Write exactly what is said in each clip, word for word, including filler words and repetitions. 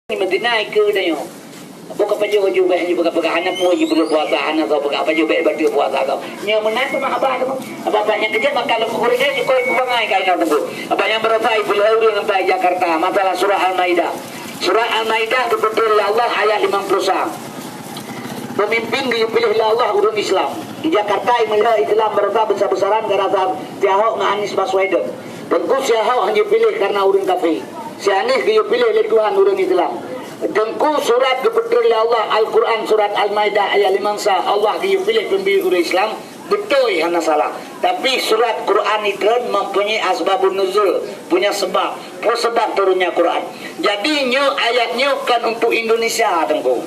Meudina ikeue tanyoe. Buka pajoh baju bèk nyoe peugah-peugah hana peue jipeuleueh puasa, hana soe peugah pajoh bèk bateue puasa kau. Nyoe meunan teuma haba tu. Haba-haba nyang keujeuet maka lôn peugurée nyoe jikoi peubangai kainoe teungku. Haba nyang baroesa ipeuleueh ureueng sampai Jakarta masalah surah Al-Maidah. Surah Al-Maidah geupeutreun lé Allah ayat limong ploh sa. Pemimpin geupiléh lé Allah ureueng Islam. Di Jakarta imeuleueh Islam baroesa besar-besaran gara-gara si Ahok ngon Anies Baswedan. Teungku si Ahok hana jipiléh karena ureueng kafé. Si Anies geuyue piléh lé Tuhan ureueng Islam. Teungku surat geupeutreun lé Allah, Al-Quran surat Al-Maidah ayat limong sa, Allah geuyue piléh peumimpin ureueng Islam, beutôi hana salah. Tapi surat Quran itreun mempunyai asbabun nuzul, punya sebab. Peue sebab turunnya Quran? Jadi nyoe ayat nyoe kon untuk Indonesia, Teungku.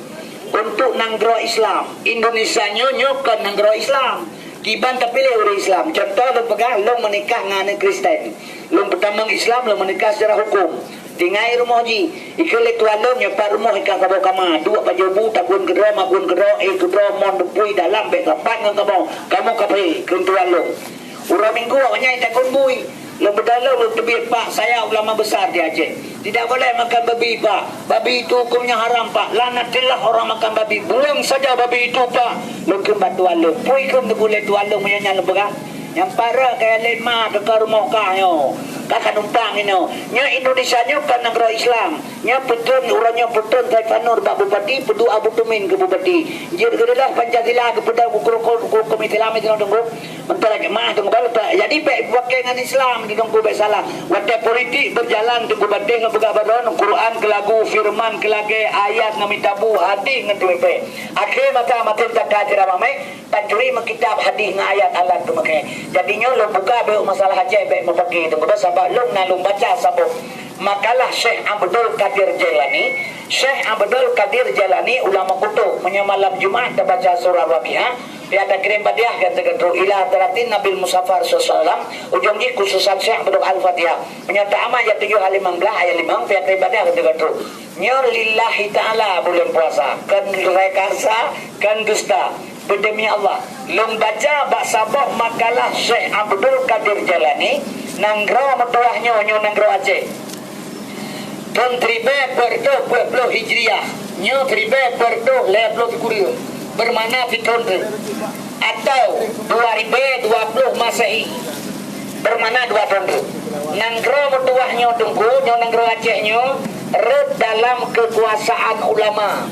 Untuk nanggroe Islam. Indonesia nyoe, nyoe kon nanggroe Islam. Kiban tapiléh ureueng Islam. Contoh lôn peugah, lôn meunikah ngon aneuk Kristen. Lôn peutamong Islam, lôn meunikah secara hukum. Tinggai rumoh jih. Ikeue lé tuan lôn nyoe pat rumoh ika saboh kama. Duek pajoh bu, tagun keudroe, magun keudroe, éh keudroe, mon beupui dalam bèk sapat ngon kamoe. Kamoe kafé, kheun tuan lôn. Uroe Minggu awaknyan itagun bui. Lôn beudôh lôn, lôn teubiet, "Pak, saya ulama besar di Aceh. Tidak boleh makan babi, Pak. Babi itu hukumnya haram, Pak. Laknatillah orang makan babi. Buang saja babi itu, Pak." Lôn kheun bak tuan lôn. Peue kheun teupeu lé tuan lôn meunyoe nyan lôn peugah? Nyang parah kaya lén ma teuka rumoh kah nyoe. Ka ka numpang inoe. Nyoe Indonesia nyoe kon nanggroe Islam. Nyoe peutreun, uroe nyoe peutreun Saifan Nur bak bupati, peuduek Abu Tumin keu bupati. Jeuet geudedah Pancasila geupeudong huköm-huköm Islam itu, Teungku. Meuntah lagèe mah, Teungku, baru tak. Jadi bèk ipaké ngon Islam, Teungku, bèk salah. Watèe politik berjalan, Teungku, batèe ngon peugah baron, Quran keu lagu, firman keu lagèe, ayat ngon mita bu, hadis ngon tuwèh pèh. Akhé mata maté taka ceramah mé, pancuri meukitab hadis ngon ayat alat teumakè. Jadi nyoe lôn buka beuh masalah Aceh bèk meupaké, Teungku, sabab lôn na lôn baca saboh makalah Syekh Abdul Qadir Jailani. Syekh Abdul Qadir Jailani ulama kutub. Meunyoe malam Jumat tabaca surah Waqiah, pihak takrim badiah gata geutrok ila hadratin Nabil Mustafa sallallahu alaihi wasallam, ujong jih khususan Syekh Abdul Al-Fatihah. Meunyoe ta amat ayat tujoh, limong blah ayat limong, pihak takrim badiah gata geutrok. Nyoe lillahi ta'ala buleuen puasa, kon rekayasa, kon dusta. Beudemi Allah, lôn baca bak saboh makalah Syekh Abdul Qadir Jailani, nanggroe meutuwah nyoe, nyoe nanggroe Aceh. Thon siribèe peuet reutôh peuet ploh Hijriah, nyoe siribèe peuet reutôh lhèe ploh sikureueng, beumakna sithon rhot, atau dua ribèe dua ploh Masehi, beumakna dua thon rhot. Nanggroe meutuwah nyoe Teungku, nyoe nanggroe Aceh nyoe, rhot dalam keukuasaan ulama.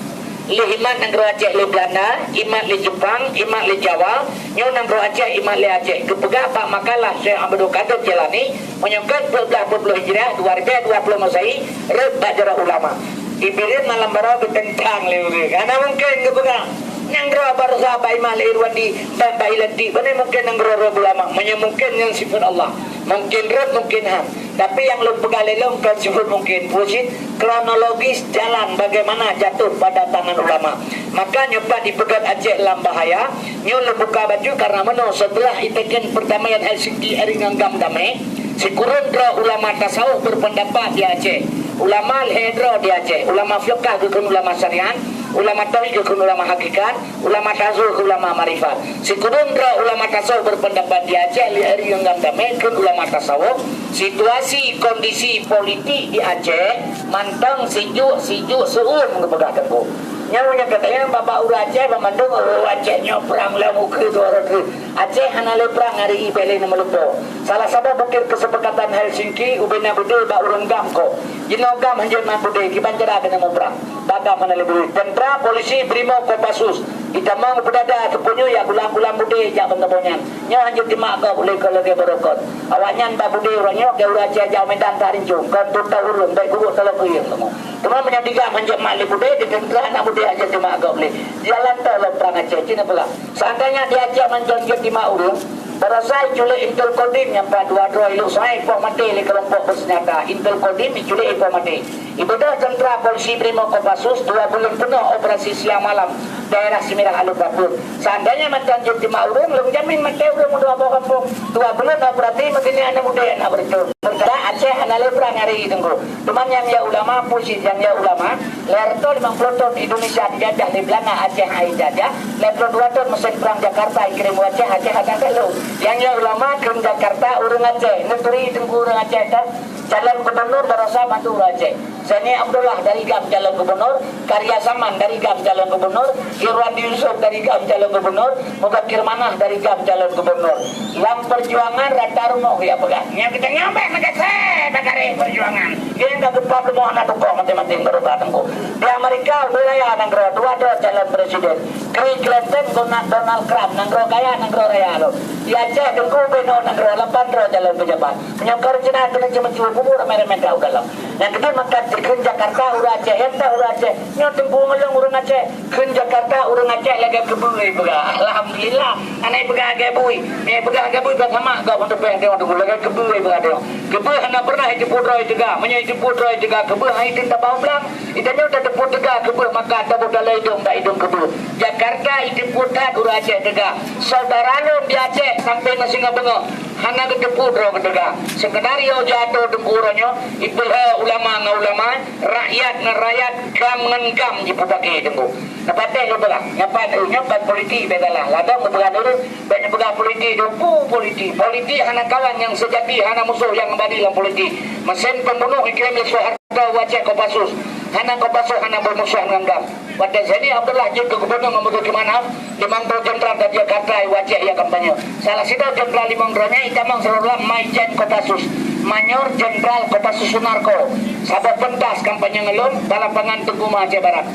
Lheuh imat nanggroe Aceh lé Beulanda, imat lé Jeupang, imat lé Jawa, nyoe nanggroe Aceh imat lé Aceh. Geupeugah bak makalah Syekh Abdul Qadir Jailani, meunyoe kon peuet blah peuet ploh Hijriah, dua ribèe dua ploh Masehi, rhot bak jaroe ulama. Iblih malam baroe geuteuntang lé ureueng. Hana mungken geupeugah. Nanggroe baroesa bak imat lé Irwandi, bak, bak Ilantik, bagaimana mungken nanggroe rhot ulama? Meunyoe mungken ngon sifeut Allah, mungken rhot, mungken han. Tapi nyang lôn peugah lé lôn kon sifeut mungken, peue cit kronologis jalan bagaimana jatuh pada tangan ulama. Maka nyoe pat dipeugét Aceh lam bahaya, nyoe lôn buka bacut karena meunoe seuteulah iteken peurdamaian Helsinki ri ngon GAM damé, sikureueng droe ulama tasawuf berpendapat di Aceh, ulama lhèe droe di Aceh, ulama fiqah geukheun ulama syariat, ulama tauhid geukheun ulama hakikat, ulama tasawuf keu ulama makrifat. Sikureueng droe ulama tasawuf berpendapat di Aceh lhèe ri ngon GAM damé kheun ulama tasawuf, situasi kondisi politik di Aceh mantong sijuek-sijuek seuôn geupeugah Teungku. Nyoe nyang katanya bak-bak ureueng Aceh, bak mandum ureueng Aceh nyoe prang lom ukeue dua ukeue. Aceh hana lé prang hari nyoe, bèk lé neumeulimpôh. Salah saboh bukét keusepakatan Helsinki ubena beudé bak ureueng GAM kok. Jinoe GAM hanjeuet mat beudé, kiban cara keuneuk muprang. Bak GAM hana lé beudé. Teuntra, polisi, Brimob, Kopassus, jitamong peudada teupeue nyoe jak gulang-gulang beudé jak bansaboh nyan. Nyoe hanjeuet jimat gob lé keuluwarga barokon. Awaknyan bak beudé uroe nyoe, keu ureueng Aceh jak u Medan that rincong, kon tutôh ureueng, bèk gurok taloe keuieng teuma. Teuma meunyoe di GAM hanjeuet mat lé beudé, di teuntra na beudé hanjeuet jimat gob lé. Jalan tôh lom prang Aceh, ci na peugah. Seandainya di Aceh mantong jeuet jimat ureueng, baroesa iculék Intel Kodim nyang pat dua droe ilok soe ipoh maté lé keulompok beuseunjata. Intel Kodim iculék ipoh maté. Ibeudôh teuntra, polisi, Brimob, Kopassus dua buleuen peunoh operasi siang malam daerah Simirah Alue Bapeueng. Seandainya mantong jeuet jimat ureueng, lôn jamin maté ureueng u dua boh gampông. Dua buleuen operasi, meusinan aneuk mudé hana beureutoh. Sementara Aceh hana lé prang hari Teungku. Teuma nyang ya ulama, peue cit nyang ya ulama, lhèe reutôh limong ploh thon Indonesia dijajah lé Beulanda, Aceh hana jijajah. Lhèe ploh dua thon meusén prang Jakarta ikirém u Aceh, Aceh hana that lom. Nyang ya ulama kheun Jakarta ureueng Aceh, neuturi Teungku ureueng Aceh ka. Calon gubernur baroesa bantu ureueng Aceh. Zaini Abdullah dari GAM calon gubernur, Karya Saman dari GAM calon gubernur, Irwandi Yusuf dari GAM calon gubernur, Mudakir Manah dari GAM calon gubernur. Lam perjuangan rata rumoh ya peugah. Nyang kita nyampe maka saya tak ada perjuangan. Dia yang tak gempa belum ada tukok mati-mati berubah tengku. Di Amerika, wilayah nanggroe, dua droe calon presiden. Bill Clinton, Donald, Donald Trump, nanggroe kaya, nanggroe raya lo. Di Aceh, Tengku Beno, nanggroe lapan droe calon pejabat. Meunyoe keu Cina keuneuk ceumeucue bubur ramé-ramé tau dalam. Nyang keudeh makan kheun Jakarta ureueng Aceh, nyang tak ureueng Aceh. Nyoe Tengku ngon lôn ureueng Aceh. Kheun Jakarta ureueng Aceh lagèe keubeue peugah. Alhamdulillah. Aneuk peugah lagèe bui. Meunyoe peugah lagèe bui, ka sama gob untuk peh tengok Tengku lagèe keubeue peugah tengok. Keubeue hana pernah jipeuet droe teuga. Meunyoe jipeuet droe teuga keubeue, hai teuntaba u blang. Geutanyoe tateupeue teuga keubeue maka taboh dalam idong bak idong keubeue. Jakarta jiteupeue that ureueng Aceh teuga. Syedara lôn di Aceh sampoe ngon singoh beungoh hana geuteupeue droe geuteuga. Skenario jatuh teungku uroe nyoe, ipeulheueh ulama ngon ulama, rakyat ngon rakyat, GAM ngon GAM jipeupake teungku. Neupatéh lôn peugah, nyapan nyoe ban politik bèk salah. Ladôm geupeugah dulu, bèk neupeugah politik, duku politik. Politik hana kawan nyang seujati, hana musoh nyang abadi lam politik. Meusén pembunuh ikirém lé Soeharto. Teuka u Aceh Kopassus, hana Kopassus hana beumusoh ngon GAM. Watèe Zaini Abdullah jeuet keu gubunur ngon Mudakir Manah, limong droe jeundral dari Jakarta u Aceh jak kampanye. Salah sidroe jeundral limong droe nyan itamong sidroe lam Maijen Kopassus, Mayor Jeundral Kopassus Sunarko, saboh peuntas kampanye ngon lôn bak lapangan Teungku Umar Aceh Barat.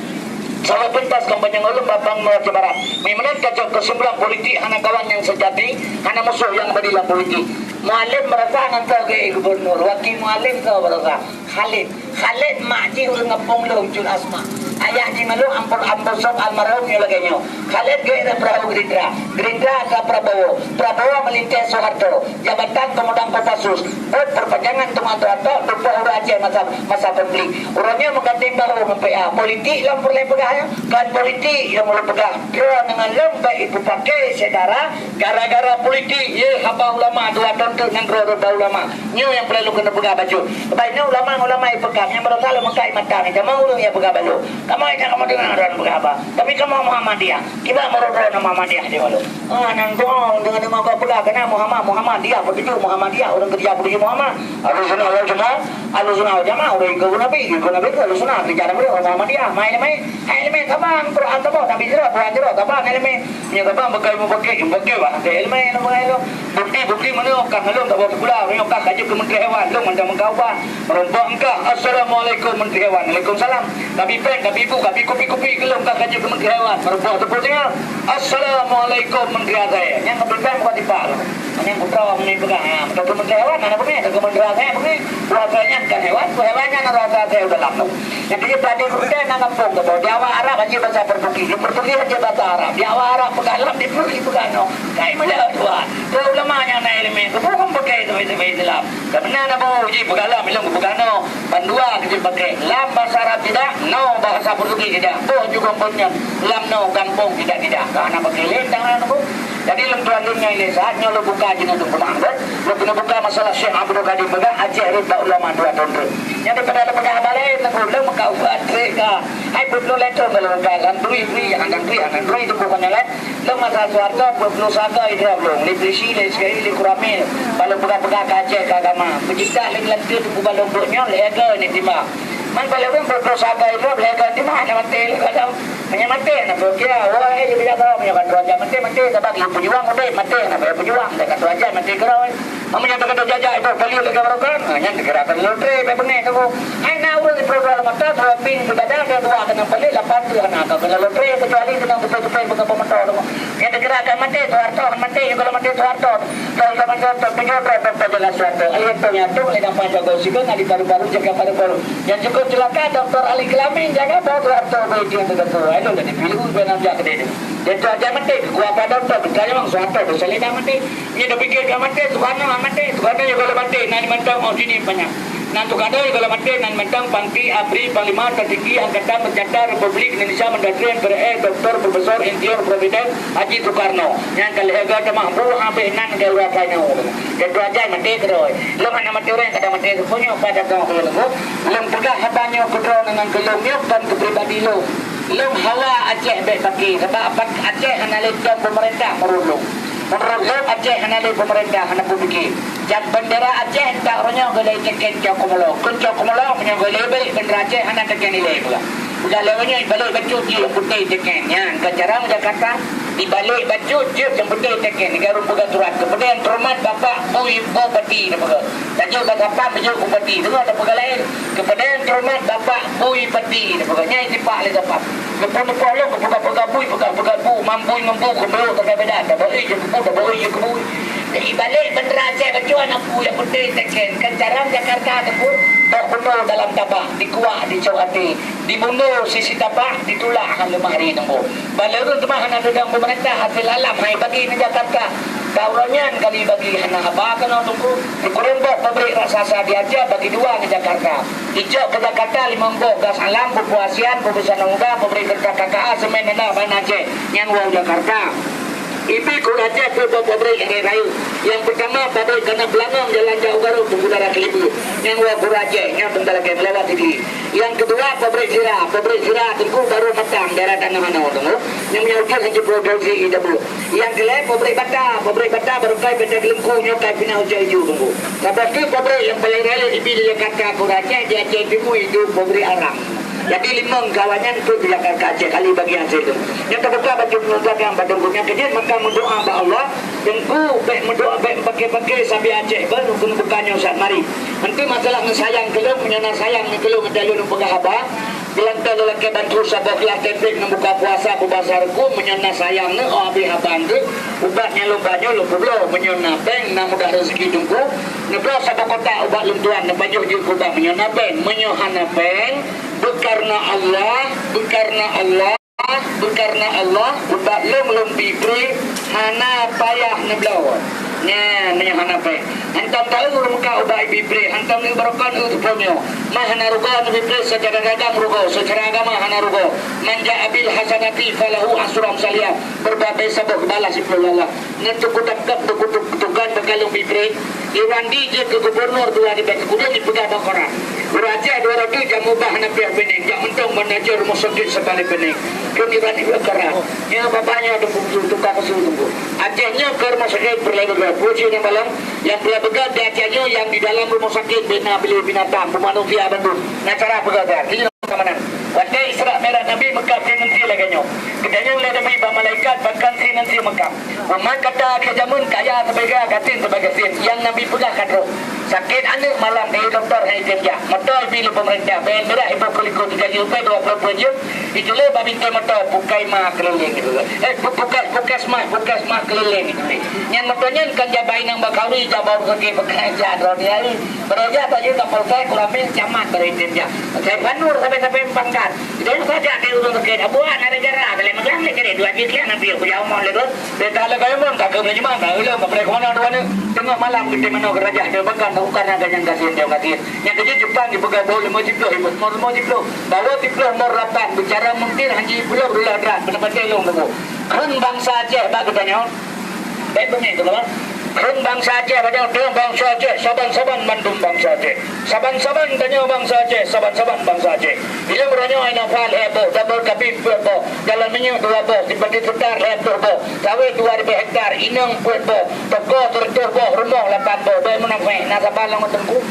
Saboh peuntas kampanye ngon lôn bak lapangan Aceh Barat. Meunan ka jeuet keusimpulan politik hana kawan nyang seujati, hana musoh nyang abadi lam politik. Mualem meurasa ngon soe geu gubunur, Wakil Mualem soe meurasa. Khalid. Khalid mak jih ureueng gampông lôn Cut Asma. Ayah jih ngon lôn ampôn, ampôn sop almarhum nyoe lagèe nyoe. Khalid geuék rot peurahô Gerindra. Gerindra ka Prabowo. Prabowo meulintèe Soeharto. Jabatan Komandan Kopassus. Buet peurpanjangan teuma Soeharto, tuboh ureueng Aceh masa, masa konflik. Uroe nyoe meuganti baru ngon P A. Politik lôn peureulèe peugah nyoe. Kon politik lôn peureulèe peugah. Droeneuh ngon lôn bèk ipeupake syedara. Gara-gara politik, ye, haba ulama, dua thôn teuk nanggroe rot bak ulama. Nyoe nyang peureulèe lôn keuneuk peugah bacut. Sabab nyoe ulama-ulama nyang peugah, nyang baroesa lôn meukat mata nyoe, tamong ureueng nyang peugah balo. Kamoe hana kamoe deungoe droeneuh peugah haba. Tapi kamoe Muhammadiyah. Kiban meurot droeneuh Muhammadiyah di balo. Ah, nyan keuh, deungoe-deungoe peugah keunan Muhammad, Muhammadiyah, peutuju Muhammadiyah, ureueng keurija peutuju Muhammad. Ahlussunnah wal Jamaah, Ahlussunnah wal Jamaah, ureueng ikôt Nabi, ikôt Nabi, Ahlussunnah, keurija Nabi, Muhammadiyah, main-main. Hai ileumèe saban, Quran saboh, Nabi sidroe, Tuhan sidroe, saban ileumèe. Nyoe saban beukai mubakek, mubakek bah, teuh ileumèe, ileumèe, ileumèe. Bukti, bukti meunyoe kah lôn saboh sikula, meunyoe kah ka jeuet keu Menteri Hewan, lôn mantong meukawan. Meureumpok engkah, "Assalamualaikum Menteri Hewan." "Waalaikumsalam." Kabi péng, kabi bu, kabi kupi-kupi keu lôn kah ka jeuet keu Menteri Hewan. Meureumpok teupeu teungoh, "Assalamualaikum Menteri Azhar." Nyang kabi péng bukan tipak lôn. Nyang putroe meunyoe peugah, ha, meutakeu Menteri Hewan, hana beungéh, takeu Menteri Azhar beungéh. Ureueng Azhar nyan kan hewan, ureueng hewan nyan ureueng Azhar u dalam tu. Nyang keu jeuet tadi gurèe na gampông tu, di awak Arab hana basa Portugis, di Portugis hana basa Arab, di awak Arab peugah lam, di Portugis peugah no. Kai meuleuh tuan. Keu ulama nyang na ileumèe, keu bukan pakai sebagai Islam. Keu meunan Abu Uji peugah lam, ilong peugah no. Bandua keu jeuet pakai. Lam basa Arab tidak, no basa Portugis tidak. Boh juga pun nyan. Lam no gampông tidak, tidak. Keu hana pakai lé tangan Abu. Jadi lôn tuan lôn nyang ilèe saat nyoe lôn buka jinoe lôn peumaham lôn. Lôn keuneuk buka masalah Syekh Abdul Qadir peugah Aceh rot bak ulama dua thôn rot. Nyan daripada lôn peugah haba laén, lôn meuka ubat trek ka. Hai peuet ploh lhèe thôn lôn ka lam duri, duri, jangan duri, jangan duri tu bukan nyang laén. Lôn masa Soeharto peuet ploh saga idrob lôn, lé Prisi, lé Sri, lé Kuramil. Bak lôn peugah-peugah ka Aceh ka agama. Peucebta lé geulanteu tu bukan lôn buet nyoe, lhèe go ni timbang. Man bak lôn peuet ploh saga idrob, lhèe go timbang, hana maté lé kadang. Meunyo maté na beukia, wah, eh, dia biasa, meunyo kan dua jam maté, maté, sabab dia pejuang udép, maté na beujuang, dia kan dua jam maté keurau. Meunyo kan dua jam itu beli lagi barokan, ha, nyan dikira kan lotre, bèk beungéh tu. Hai na ureueng di Pulau Kalimantan, dua pin ibadah, dia dua kena beli, lapan tu hana ka kena lotre, kecuali kena betul-betul bukan pemotor tu. Nyan dikira kan maté, Soeharto, maté, kalau maté Soeharto. Soeharto, Soeharto, tujuh Soeharto, Soeharto, jelas Soeharto. Ayat tu nyatuk, lagi dapat jago sigo, nak di paru-paru, jaga paru-paru. Yang cukup celaka, Doktor Ali Kelamin, jaga paru-paru, Soeharto, betul, betul. Ayo, jadi pilu, benam jak kedai. Dia tu aja mati, kuat pada tu, bukan memang Soeharto, tu saleh dah mati. Dia dah fikir dah mati, Soekarno dah mati, Soekarno juga dah mati, nak dimantong, oh, sini banyak. Nan Soekarno juga dah mati, nan mantong Panti Abri Panglima Tertinggi Angkatan Bersenjata Republik Indonesia Mandarin Mpéréh Doktor Profesor Insinyur Presiden Haji Soekarno. Nyang ka lheuh gata mahbu habéh nan ke urat tanyoe. Ketua jai mati terus. Lom hana mati orang kada mati sepunyuk pada tengok dulu. Lom peugah haba nyoe keudroe ngon keulom nyoe bukan keu pribadi lom. Lom hawa Aceh bèk paké, sabab Aceh hana lé tom peumeurintah meurulông. Meunurot lôn, Aceh hana lé peumeurintah, hana peupike. Jak bendera Aceh, entah uroe nyoe geulée teken Cok Keumolo. Kon Cok Keumolo, meunyoe geulée balek bendera Aceh, hana teken ilée peugah. Udah lé uroe nyoe balek bacut jih nyang putéh teken. Nyan, ka cara Jakarta, dibalek bacut jih nyang putéh teken. Di Garut peugah surat. Keupeudeh teurumat Bapak Bui Bupati na peugah. Tajak bak sapam jeuet bupati, deungoe tapeugah laén. Keupeudeh teurumat Bapak Bui Pati, tapeugah nyan tipak lé sapam. Geupeu-neupeu lom, geupeugah-peugah bui, peugah-peugah bu, mam bui ngon bu, geumeulok sagai beda, tabok ih jeuet keu bu, tabok ih jeuet keu bui. Jadi, balek bendera Aceh bacut aneuk bu nyang putéh teken. Kan cara Jakarta teungku, tok bunoe dalam tabak, dikuak dicok até, dibunoe sisi tabak, ditulak han leumah ri teungku. Bak lé ureueng teuma hana tudang peumeurintah, hasil alam hai bagi ngon Jakarta. Ka uroe nyan kali bagi hana haba keunoe teungku. Sikureueng boh pabrik raksasa di Aceh bagi dua ngon Jakarta. Icok keu Jakarta limong boh gas alam, pupuk ASEAN, pupuk Sanang Muda, pabrik kertas K K A, semen hana ban Aceh. Nyan woe Jakarta. Ibi kura Aceh peuet boh pabrik nyang rayeuk. Nyang peutama pabrik keuneuk beulangong jalan jak u Garut, Teungku Dara Keulibeue. Nyan woe kura Aceh, nyan teungoh lagée meulawat sigi. Nyang keudua, pabrik sira. Pabrik sira teungku baru matang daerah Tanah Anoe teungku. Nyang meunyoe ujeuen hana jiproduksi ié tabeuet. Nyang keulhée, pabrik bata. Pabrik bata barô kai Banda Geuleungku nyoe kai pinah ujeuen iju teungku. Saboh teuk pabrik nyang paleng rayeuk ibi di Jakarta, keu Aceh, di Aceh Timu idup pabrik arang. Jadi limong kawan nyan peuet di Jakarta Aceh kali bagi hasil tu. Nyang teuka bak teungku nyang bak teungku nyang keujeuet maka meudoa bak Allah. Teungku, bék meudoa, bék meupaké-paké sabe Aceh, ban keuneuk buka nyoe saat mari. Enteuk masalah ngon sayang keu lôn, meunyoe na sayang ngon keu lôn, meunyoe lôn peugah haba, geulantang lôn lakée bantu saboh glah tempe ngon buka puasa, beubasa reukum, meunyoe na sayang nyoe, oh, abéh haba nyoe, ubat nyang lôn ba nyoe lôn peubloe, meunyoe na péng, na mudah rezeki teungku, neubloe saboh kotak ubat lôn tuan, neupajoh jeuet keu ubat, meunyoe na péng, meunyoe hana péng, beukareuna Allah, beukareuna Allah. Beukareuna Allah, ubat lôn lôn bi pré, hana payah neubloe. Nyan, meunyoe hana péng. Hantom taeu ureueng muka ubat bi pré, hantom eu barokon eu teupeu nyoe. Mah hana rugoe neubi pré, seucara dagang rugoe, seucara agama hana rugoe. "Man ja'a bil hasanati falahu asyru amsaliha." Beureubagai saboh balaih siplôh lala. Ngon teukutap-kap, teukutap-, tukang beukalon bi pré. Irwandi jeuet keu gubunur dua ribèe keudeh dipeugah bak koran. Ureueng Aceh dua ratus jak mubah hana piôh pining, jak mantong ban najoh rumoh sakét sabaleh pining. Keu Irwandi bak koran. Nyoe babah nyoe teungku, tukang keusu teungku. Aceh nyoe keu rumoh sakét peureulèe beugöt. Peue cit nyang balong? Nyang peureulèe beugöt di Aceh nyoe nyang di dalam rumoh sakét bina beli binatang, peumanusia bandum. Na cara peugöt. Keamanan. Watèe Isra Mi'raj Nabi meukat sie ngon sie lagèe nyoe. Geutanyong lé Nabi bak malaikat, "Pakon sie ngon sie meukat?" Umat gata akhé jameun kaya sibagoe gasien sibagoe gasien. Nyang Nabi peugah ka trôk. Sakét aneuk malam, eh, dokto hai tem jak. Moto ibi lé peumeurintah, bèe mirah iboh keu likot tiga juta dua puluh peuet jeuem. Itulah bak bintang moto, bukai ma keulileng. Eh, bu-, bukai, puskesmas, puskesmas keulileng. Nyan moto nyan kan jabai nang bak kauri, jabai sakét peukara jak droe dia. Beureuja tajak Kapolsek, Koramil, Camat, bari tem jak. Saya Panur sampai-sampai pangkat. Jadi saja ke ureueng sakét. Abuan ada jarak, dalam magang lé jadi dua jik ya, nabi aku jauh mau lé. Dia tak ada kayu pun, tak ke manajemen, tak ada, tak boleh ke mana dua ni. Tengah malam kita mana kerajaan dia bahkan tak bukan ada yang kasih dia kasih. Yang kerja Jepang dipegang bau lima jiploh, lima jiploh. Bawa jiploh mau rapat bicara mungkin haji pulau dulu ada pendapat dia long tu. Kan bangsa Aceh bak kita nyawa. Bèk beungèh keu lôn. Kheun bansa Aceh, bajang kheun bansa Aceh, saban-saban mandum bansa Aceh. Saban-saban tanyoe bansa Aceh, saban-saban bansa Aceh. Ilôn uroe nyoe hana fal lhèe boh, Jabal Kabid peuet boh, jalan minyeuk dua boh, Simpati Sutar lhèe ploh boh, sawét dua ribèe hektar, inong peuet boh, toko seureutôh boh, rumoh lapan boh. Bèk munafék, na saban lam teungku.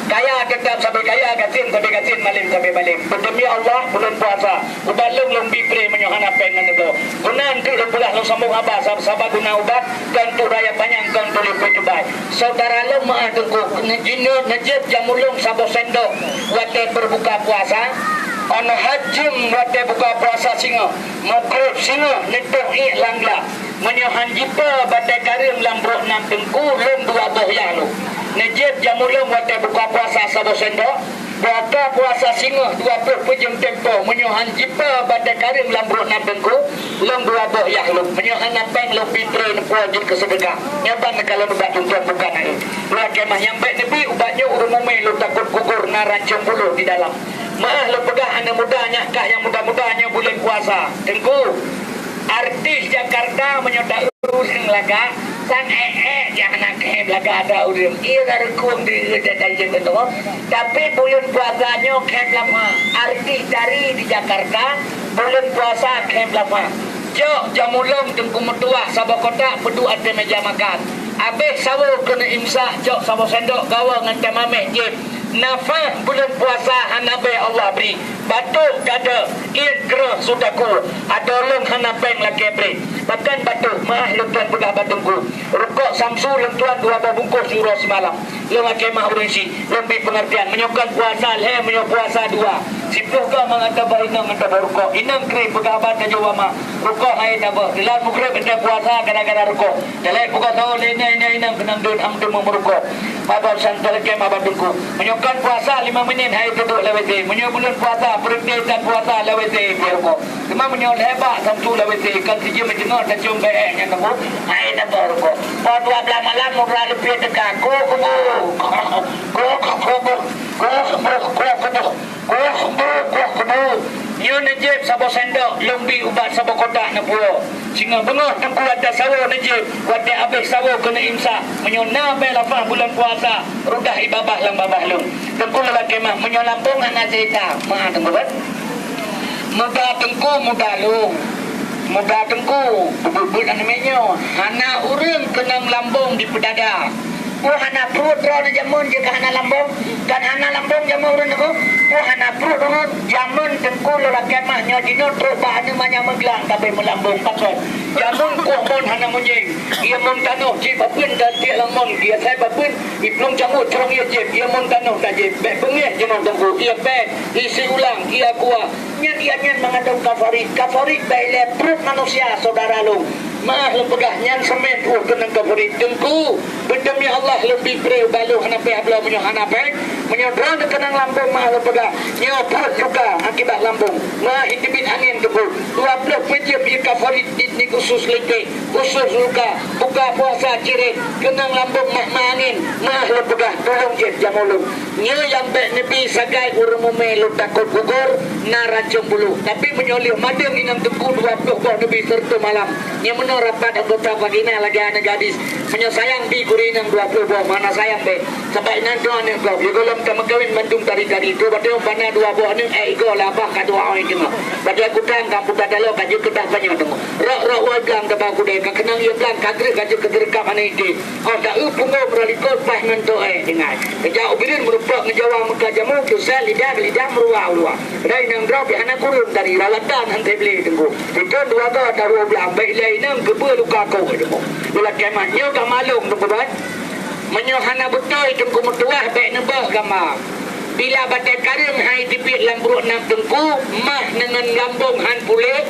Kaya teutap sabe kaya, gasien sabe gasien, malém sabe malém. Beudemi Allah, buleuen puasa. Ubat lôn lôn bi pré meunyoe hana péng ngon neudoe. Guna eunteuk lôn peugah lôn sambông haba, sab-, sabab guna ubat kon tuek raya panyang kon tuléh peuet jubai. Syedara lôn meu'ah teungku, neujinut neujép jamulông saboh sendok watèe beureubuka puasa. Óh neuh jeuem watèe buka puasa singoh, meugrôp singoh neutôh iék lam glab. Meunyoe han jipeue batèe kareueng lam brôk nam teungku, lôn dua boh yah lôn. Neujép jamulông watèe buka puasa saboh sendok. Puasa, puasa singoh dua ploh peuet jeuem tempo, meunyoe han jipeue batèe kareueng lam brôk nam teungku, lôn dua boh yah lôn. Meunyoe hana péng lôn bi tré neupuwoe jeuet keu seudeukah. Nyoe ban neukalon ubat tuntông bukan aneuk. Lôn kheun mah nyang bèk neubi ubat nyoe ureueng mumè lôn takot gugur na rancông buluh di dalam. Meu'ah lôn peugah aneuk muda nyak kah nyang muda-muda nyoe buleuen puasa. Teungku, artis Jakarta meunyoe ta ureueng lagak, sang ék-ék nyang hana khem lagak ata ureueng. Iya ka reukong di dan jeuet keunoe. Tapi buleuen puasa nyoe khem lama. Artis tari di Jakarta, buleuen puasa khem lama. Cok jamu lôn Teungku meutuwah saboh kotak peuduek ateueh meja makan. Abéh sawoe keuneuk imsak, cok saboh sendok gawa ngon tamameh jieb. Nafah buleuen puasa hana bèe Allah bri. Batuk dada, iet kreueh su takue. Adoe lôn hana péng lakèe bri. Pakon batuk, meu'ah lôn tuan peugah bak Teungku. Rukok Samsu lôn tuan dua boh bungkôh siuroe simalam. Lôn lakèe mah ureueng si, lôn bri peungeurtian. Meunyoe kon puasa lhèe, meunyoe puasa dua. Siploh goe mangat tabah inong ngon tabah rukok. Inong kri peugah haba tajak wama. Rukok hai tabah. Dilat mukhrib ente puasa gara-gara rukok. Dalek buka tahu lé inong, inong, inong keunong deuh am teumé meurukok. Maba santai lakèe maba Teungku. Meunyoe kon puasa lima menit hai teuduek lewat si. Meunyoe buleuen puasa, peureuté tan puasa lewat si pih rukok. Teuma meunyoe lhèe bak Samsu lewat si, kon sijeuem meuteungoh tacông bèe nyan Teungku. Hai tabah rukok. Poh dua blah malam mubra leupie teuka. Ko kubu. Ko kubu. Ko kubu. Ko kubu. Kuh keudeuh, kuh keudeuh. Nyoe neujieb saboh sendok, lôn bri ubat saboh kotak neupuwoe. Singoh beungoh Teungku watèe sawoe neujieb, watèe abéh sawoe keuneuk imsak. Meunyoe na bèe lafah buleuen puasa, rudah ié babah lam babah lôn. Teungku lôn lakèe mah, meunyoe lambông hana cerita, meu'ah Teungku kan? Muda Teungku, muda lôn. Muda Teungku, beubeut-beut aneuk miet nyoe. Hana ureueng keunong lambông dipeudada. Peue hana pruet droeneuh jameun jeuet ka hana lambông? Kan hana lambông jameun ureueng Teungku? Peue hana pruet droeneuh jameun Teungku lôn lakèe mah nyoe jinoe trok bak aneuk manyak meuglang tabé meulambông pakon? Jameun kueh mon hana meunjeng, ié mon tanoh cit bapeuen dan tiek lam mon, ié sai bapeuen, iplueng canggut curông ié jieb, ié mon tanoh tajieb. Bèk beungéh jinoe Teungku, ié pèt, isi ulang, ié aqua. Nyan ié nyan meu'ah Teungku kaforit. Kaforit bèk ilèe pruet manusia, syedara lôn. Meu'ah lôn peugah nyan seumén uh keunong kaforit. Teungku, beudeumi Allah lôn bri pré ubak lôn hana péng bloe meunyoe hana péng. Meunyoe droeneuh keunong lambông meu'ah lôn peugah. Nyoe pruet luka akibat lambông. Meu'ah iteubiet angén Teungku. Dua ploh peuet jieb ié kaforit dit ni khusus lipéh. Khusus luka. Buka puasa cirét. Keunong lambông mah meu'ah angén. Meu'ah lôn peugah. Tulông jieb jameun lôn. Nyoe nyang bèk neubi sagai ureueng mumè lôn takot gugur na rancong bulu. Tapi meunyoe lheueh madeueng inong Teungku dua ploh boh neubi seureutoh malam. Nyoe meunoe rapat anggota vagina lagèe aneuk gadis. Meunyoe sayang bi kuri inong dua ploh boh, mana sayang bèk. Sabab inan dua aneuk gob, lé gohlom ka meukawen mandum tari-tari. Tu batèe bana dua boh aneuk, eh, igoe lah bah ka dua oi teungoh. Batèe kutang ka puta taloe ka jeuet keudah panyöt teungoh. Rok-rok wai blang taba kudèe, ka keunong ié blang ka greuet ka jeuet keu teureukap aneuk idéh. Oh, taeu punggong meuralikot paih ngon toh, eh, tinggai. Geujak u Bireuen meurumpok ngon Jawa meuka jamu, tusét lidah keu lidah meuruwa-ruwa. Rai nang droe pih hana kureueng tari, rawatan han teublé Teungku. Sithôn dua goe tawoe blang, bèk ilèe inong keubeue luka koh Teungku. Lôn lakèe mah nyoe ka malông Teungku ban. Meunyoe hana beutôi Teungku meutuwah, bèk neuböh gama. Bila batèe kareueng hai teubiet lam pruet nam Teungku, mah deungon lambông han puléh,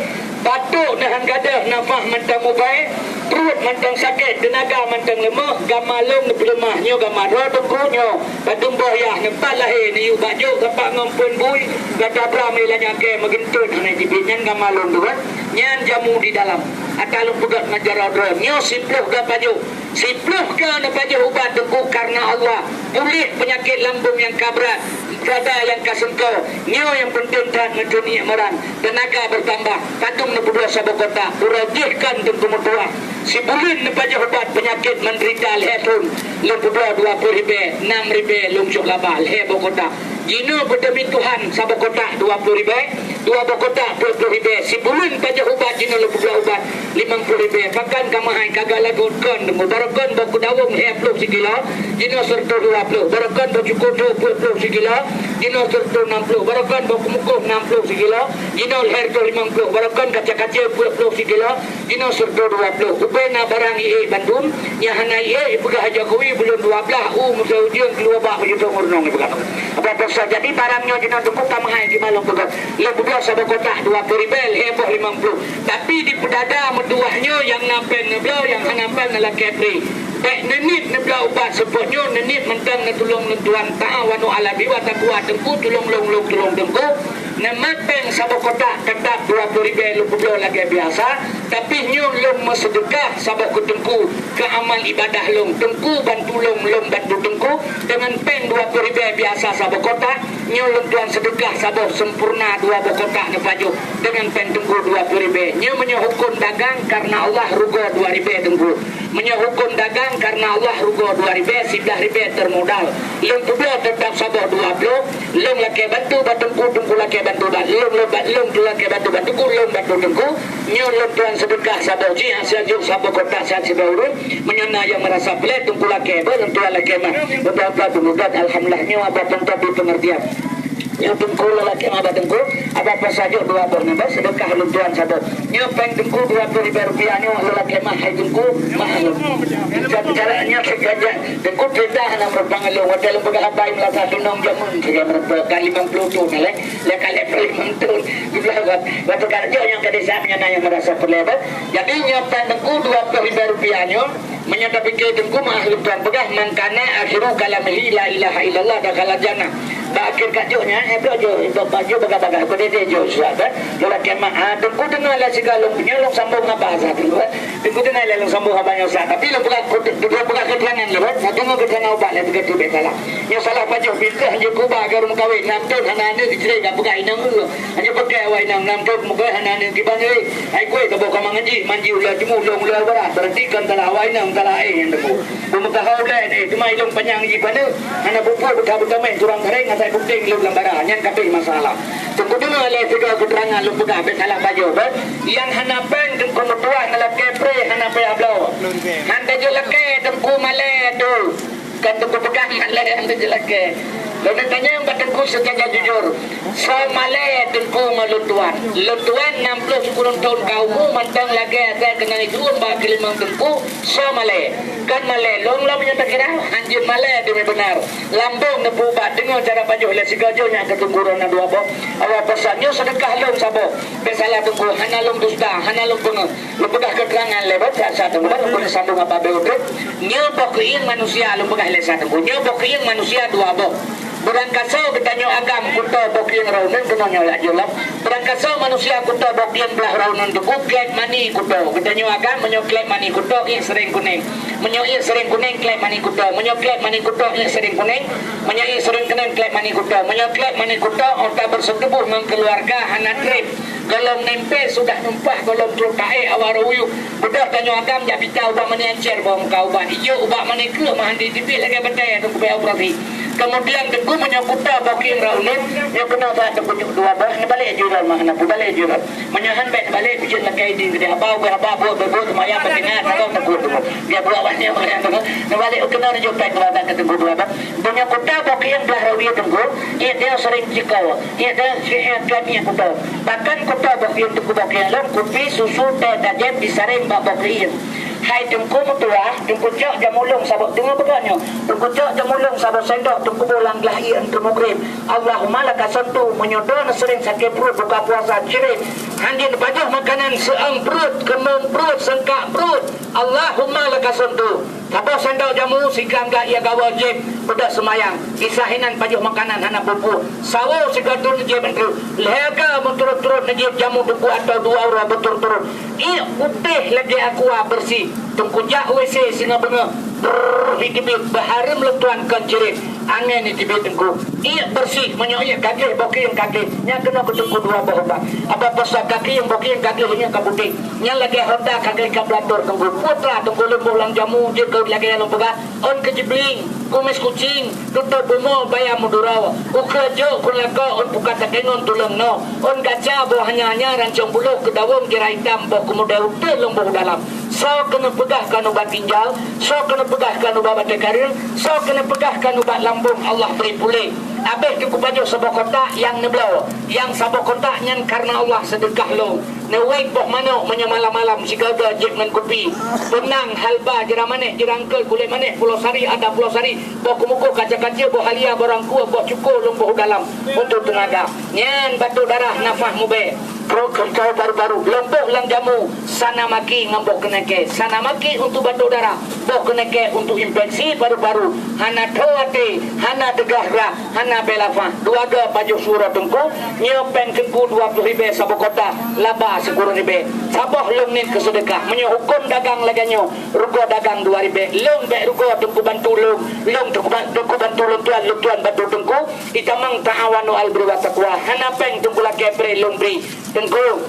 batuk neuh han gadôh, nafah mantong mubèe, pruet mantong sakét, teunaga mantong leumoh, gama lông neupeuleumah. Nyoe gama droe Teungku nyoe, padum boh yah neupat lahé, neuyue bak jôk sapat ngon phôn bui, gata bra mé lanyakèe meugeunteut hana jibiet. Nyan gama lông Teungku. Nyan jamu di dalam. Ata lôn peugöt ngon jaroe droe. Nyoe siploh gata pajoh. Siploh ka neupajoh ubat Teungku karena Allah. Puléh peunyakét lambông nyang ka brat, dada nyang ka seungko. Nyoe nyang peunteng that meuteuniek meuran. Teunaga beutambah. Padum neupeuduek saboh kotak. Uroe jih kan Teungku meutuwah. Sibuleuen neupajoh ubat peunyakét meudeurita lhèe thôn. Lôn peuduek dua ploh ribèe, nam ribèe lôn cok laba lhèe boh kotak. Jinoe beudeumi Tuhan saboh kotak dua ploh ribèe, dua boh kotak peuet ploh ribèe. Sibuleuen pajoh ubat jinoe lôn peuduek ubat limong ploh ribèe. Pakon ka meuhai, ka gak lagot kon Teungku. Baroe kon boh keudawong lhèe ploh sikilo, jinoe seureutoh dua ploh. Baroe kon boh cukôh tho peuet ploh sikilo, jinoe seureutoh nam ploh. Baroe kon boh keumukôh nam ploh sikilo, jinoe lhèe reutôh limong ploh. Baroe kon kaca-kaca peuet ploh sikilo, jinoe seureutoh dua ploh. Ubé na barang ié bandum, nyang hana ié ipeugah Jokowi buleuen dua blah u meusé ujeuen keuluwa bak beujutoe meureunoe ipeugah. Apa pasal jadi barang nyoe jinoe Teungku ka meuhai, di malông peugah. Lôn peuduek saboh kotak dua ploh ribèe, lhèe boh limong ploh. Tapi di peudada meutuwah nyoe nyang na péng neubloe, nyang hana péng neulakèe pri. Bèk neuniet neubloe ubat seupôt nyoe, neuniet mantong neutulông lôn tuan. Ta'awanu 'alal birri wat taqwa, Teungku tulông lôn, lôn tulông Teungku. Neumat péng saboh kotak teutap dua ploh ribèe lôn peubloe lagèe biasa, tapi nyoe lôn meuseudeukah saboh keu Teungku keu amal ibadah lôn. Teungku bantu lôn, lôn bantu Teungku deungon péng dua ploh ribèe biasa saboh kotak, nyoe lôn tuan seudeukah saboh seumpurna dua boh kotak neupajoh deungon péng Teungku dua ploh ribèe. Nyoe meunyoe huköm dagang kareuna Allah rugoe dua ribèe Teungku. Meunyoe huköm dagang kareuna Allah rugoe dua ribèe, siblaih ribèe teurmodal. Lôn peuduek teutap saboh dua ploh, lôn lakèe bantu bak Teungku, Teungku lakèe bantu bak lôn, lôn bak lôn lakèe bantu bak Teungku, lôn bantu Teungku. Nyoe lôn tuan seudeukah saboh jih, hase jok saboh kotak siat siboh ureueng. Meunyoe na nyang meurasa peulét, Teungku lakèe, beuh lôn tuan lakèe mah. Beutôi-beutôi peumudat, alhamdulillah, nyoe abah peuntob di peungeurtian. Nyoe Teungku lôn lakèe mah bak Teungku, abah peusajok dua boh nibak seudeukah lôn tuan saboh. Nyoe péng Teungku dua ploh ribèe rupiah nyoe lôn lakèe mah hai Teungku, mah lôn. Cara nyoe sengaja Teungku cerita hana meureumpang lôn, watèe lôn peugah abai meulasa tunong jameun sagai meureumpang ka limong ploh thon lé, lé ka lhèe ploh limong thon. Jumlah wat, watèe ka lheueh nyang ka desa meunyoe na nyang meurasa peureulèe beuh. Jadi nyoe péng Teungku dua ploh ribèe rupiah nyoe, meunyoe tapike Teungku meu'ah lôn tuan peugah, "Man kana akhiru kalamihi la ilaha illallah dakhalal jannah." Bak akhé kajok nyan, eh, brok jok, brok bak jok bagah-bagah, keu dede jok surat, eh. Jok lakèe mah, ah, Teungku deungoe lé sigoe lôn, nyoe lôn sambông haba sat, eh. Teungku deungoe lé lôn sambông haba nyoe sat. Tapi lôn peugah, lôn peugah keuteurangan lé, eh. Sat deungoe keuteurangan ubat lé, teuka teubiet salah. Nyoe salah pajoh pintoh jeuet keu ubat agam meukawen, nam thon hana aneuk geucré ka peugah inong eu. Hana pakai awai inong nam thon meukawen hana aneuk kiban eu. Hai kueh saboh ka mangaji, manji ulah jemu, ulông ulah barat. Berarti kon salah awai inong, salah eh nyang teupeu. Peumeukaho ulèe nyoe, teuma ilông panyang jih paneuk, hana pupuk buta-buta meh, kurang garéng asai puténg lôn lam bara, nyan ka abéh masalah. Teungku deungoe lé sigoe keuteurangan lôn peugah, bèk salah pajoh, beuh. Nyang hana péng Teungku meutuah neulakèe pré hana payah bloe. Han tajak lakèe Teungku malèe tu. Kan Teungku peugah malèe han tajak lakèe. Lôn neutanyong bak Teungku seucara jujur. Soe malèe Teungku ngon lôn tuan? Lôn tuan nam ploh sikureueng thon ka umu mantong lagèe asai keunan jiteu'un bak keulimong Teungku. Soe malèe? Kan malèe lôn lom nyang takira, han jeuet malèe teuma beuna. Lambông neupeuubat deungon cara pajoh lé sigoe jih nyang keu Teungku droeneuh dua boh. Allah pesan nyoe seudeukah lôn saboh. Bèk salah Teungku, hana lôn dusta, hana lôn peungeuh. Lôn peugah keuteurangan lé boh, sa-sa Teungku, lôn peugah sambông apa beuh. Nyoe boh keuieng manusia, lôn peugah lé sa Teungku. Nyoe boh keuieng manusia dua boh. Beurangkasoe geutanyoe agam kuto boh keuieng rau uneun keunoe nyoe laju lom. Beurangkasoe manusia kuto boh keuieng blah rau uneun Teungku, klep mani kuto. Geutanyoe agam meunyoe klep mani kuto, iék seuréng kunéng. Meunyoe iék seuréng kunéng, klep mani kuto. Meunyoe klep mani kuto, iék seuréng kunéng. Meunyoe iék seuréng kunéng, klep mani kuto. Meunyoe klep mani kuto, ôk tabeurseutuboh ngon keuluwarga hana trép. Golom nempel sudah numpah, golom trok taék awak ruyuh. Beudôh tanyoe agam jak pita ubat mani ancèr boh muka ubat. Ijok ubat mani kreueh meuhandi teubiet lagèe batèe ateueh kubai operasi. Keumudian Teungku meunyoe kuto boh keuieng rau uneun, nyoe keunoe that Teungku jok dua boh, neubalek jurôn mah, na peubalek jurôn. Meunyoe han bèk neubalek, peujeuet lakèe idin keudéh haba, ubé haba, buet-buet, seumayang, peutinggai, sagoe Teungku, Teungku. Dia buat awak nyoe, neubalek keunoe neujok péng dua boh keu Teungku dua boh. Meunyoe kuto boh keuieng blah rau uneun Teungku, iék nyoe seuréng cikoe. Iék deuh siék keubiet kuto. Bahkan kuto boh keuieng Teungku boh keuieng lôn, kupi, susu, teh, tajép disaréng bak boh keuieng. Hai Teungku meutuah, Teungku cok jameun lôn saboh, deungö peugah nyoe. Teungku cok jameun lôn saboh sendok, Teungku boh lam glah ié eunteuk mugreb. Allahumma laka sumtu, meunyoe droeneuh seuréng sakét pruet buka puasa cirét. Han jeuet neupajoh makanan seu'eung pruet, keumong pruet, seungkak pruet. Allahumma laka sumtu. Saboh sendok jameun sigram glah ié gawa jép beudôh seumayang. Isa hinan pajoh makanan hana pupuk. Sawo sigoe thon jép eunteuk. Lhèe ka meuturot-turot neujép jameun Teungku atau dua uroe beuturot-turot. Iék putéh lagèe aqua beureuséh. Teungku jak WC singoh beungoh. Brrrr, hi teubiet, beuhareuem lôn tuan kon cirét. Angèn hi teubiet Teungku. Iék beureuséh, meunyoe iék ka gleh, boh keuieng ka gleh. Nyan keunoe keu Teungku dua boh ubat. Apa peusah ka keuieng, boh keuieng ka gleh, iék ka putéh. Nyan lagèe Honda ka geuikat blantur Teungku. Putra Teungku leumbôh lam jamu jeuet keu lagèe nyang lôn peugah. Ôn keu jibling, kumis kucing, tutôp bumoe baya meuduro. Ukeue jok keu lakoe ôn pukat takengon tuleueng noe. Ôn gaca boh hanya-hanya rancong buloh keu dawong jira itam boh keumudée uteuen leumbôh dalam. Soe keuneuk peugah ka nubat ginjal, soe keuneuk peugah ka nubat batée kareueng, soe keuneuk peugah ka nubat lambông Allah bri puléh. Abéh Teungku pajoh saboh kotak nyang neubloe, nyang saboh kotak nyan kareuna Allah seudeukah lôn. Neuwék boh manok meunyoe malam-malam sigoe-goe jieb ngon kupi. Peunang, halba, jira manéh, jira eungkôt, kulét manéh, pulo sari, ada pulo sari, boh keumukôh, kaca-kaca, boh halia, boh rangkue, boh cuko, leumbôh dalam, untuk teunaga. Nyan batuk darah, nafah mubée, pruet keucau paru-paru, leumbôh lam jamu, sana maki ngon boh keunakée. Sana maki untuk batuk darah, boh keunakée untuk infeksi paru-paru, hana tho até, hana teugah rah. Hana bée lafah, dua goe pajoh su uroe Teungku, nyoe péng Teungku dua ploh ribée saboh kotak, laba sikureueng ribée. Saboh lôn niet keu seudeukah. Meunyoe hukôm dagang lagée nyoe, rugoe dagang dua ribée, lôn bék rugoe Teungku bantu lôn, lôn Teungku ban-, Teungku bantu lôn tuan, lôn tuan bantu Teungku, itamang ta'awanu 'alal birri wat taqwa. Hana péng Teungku lakée pré lôn bri. Teungku.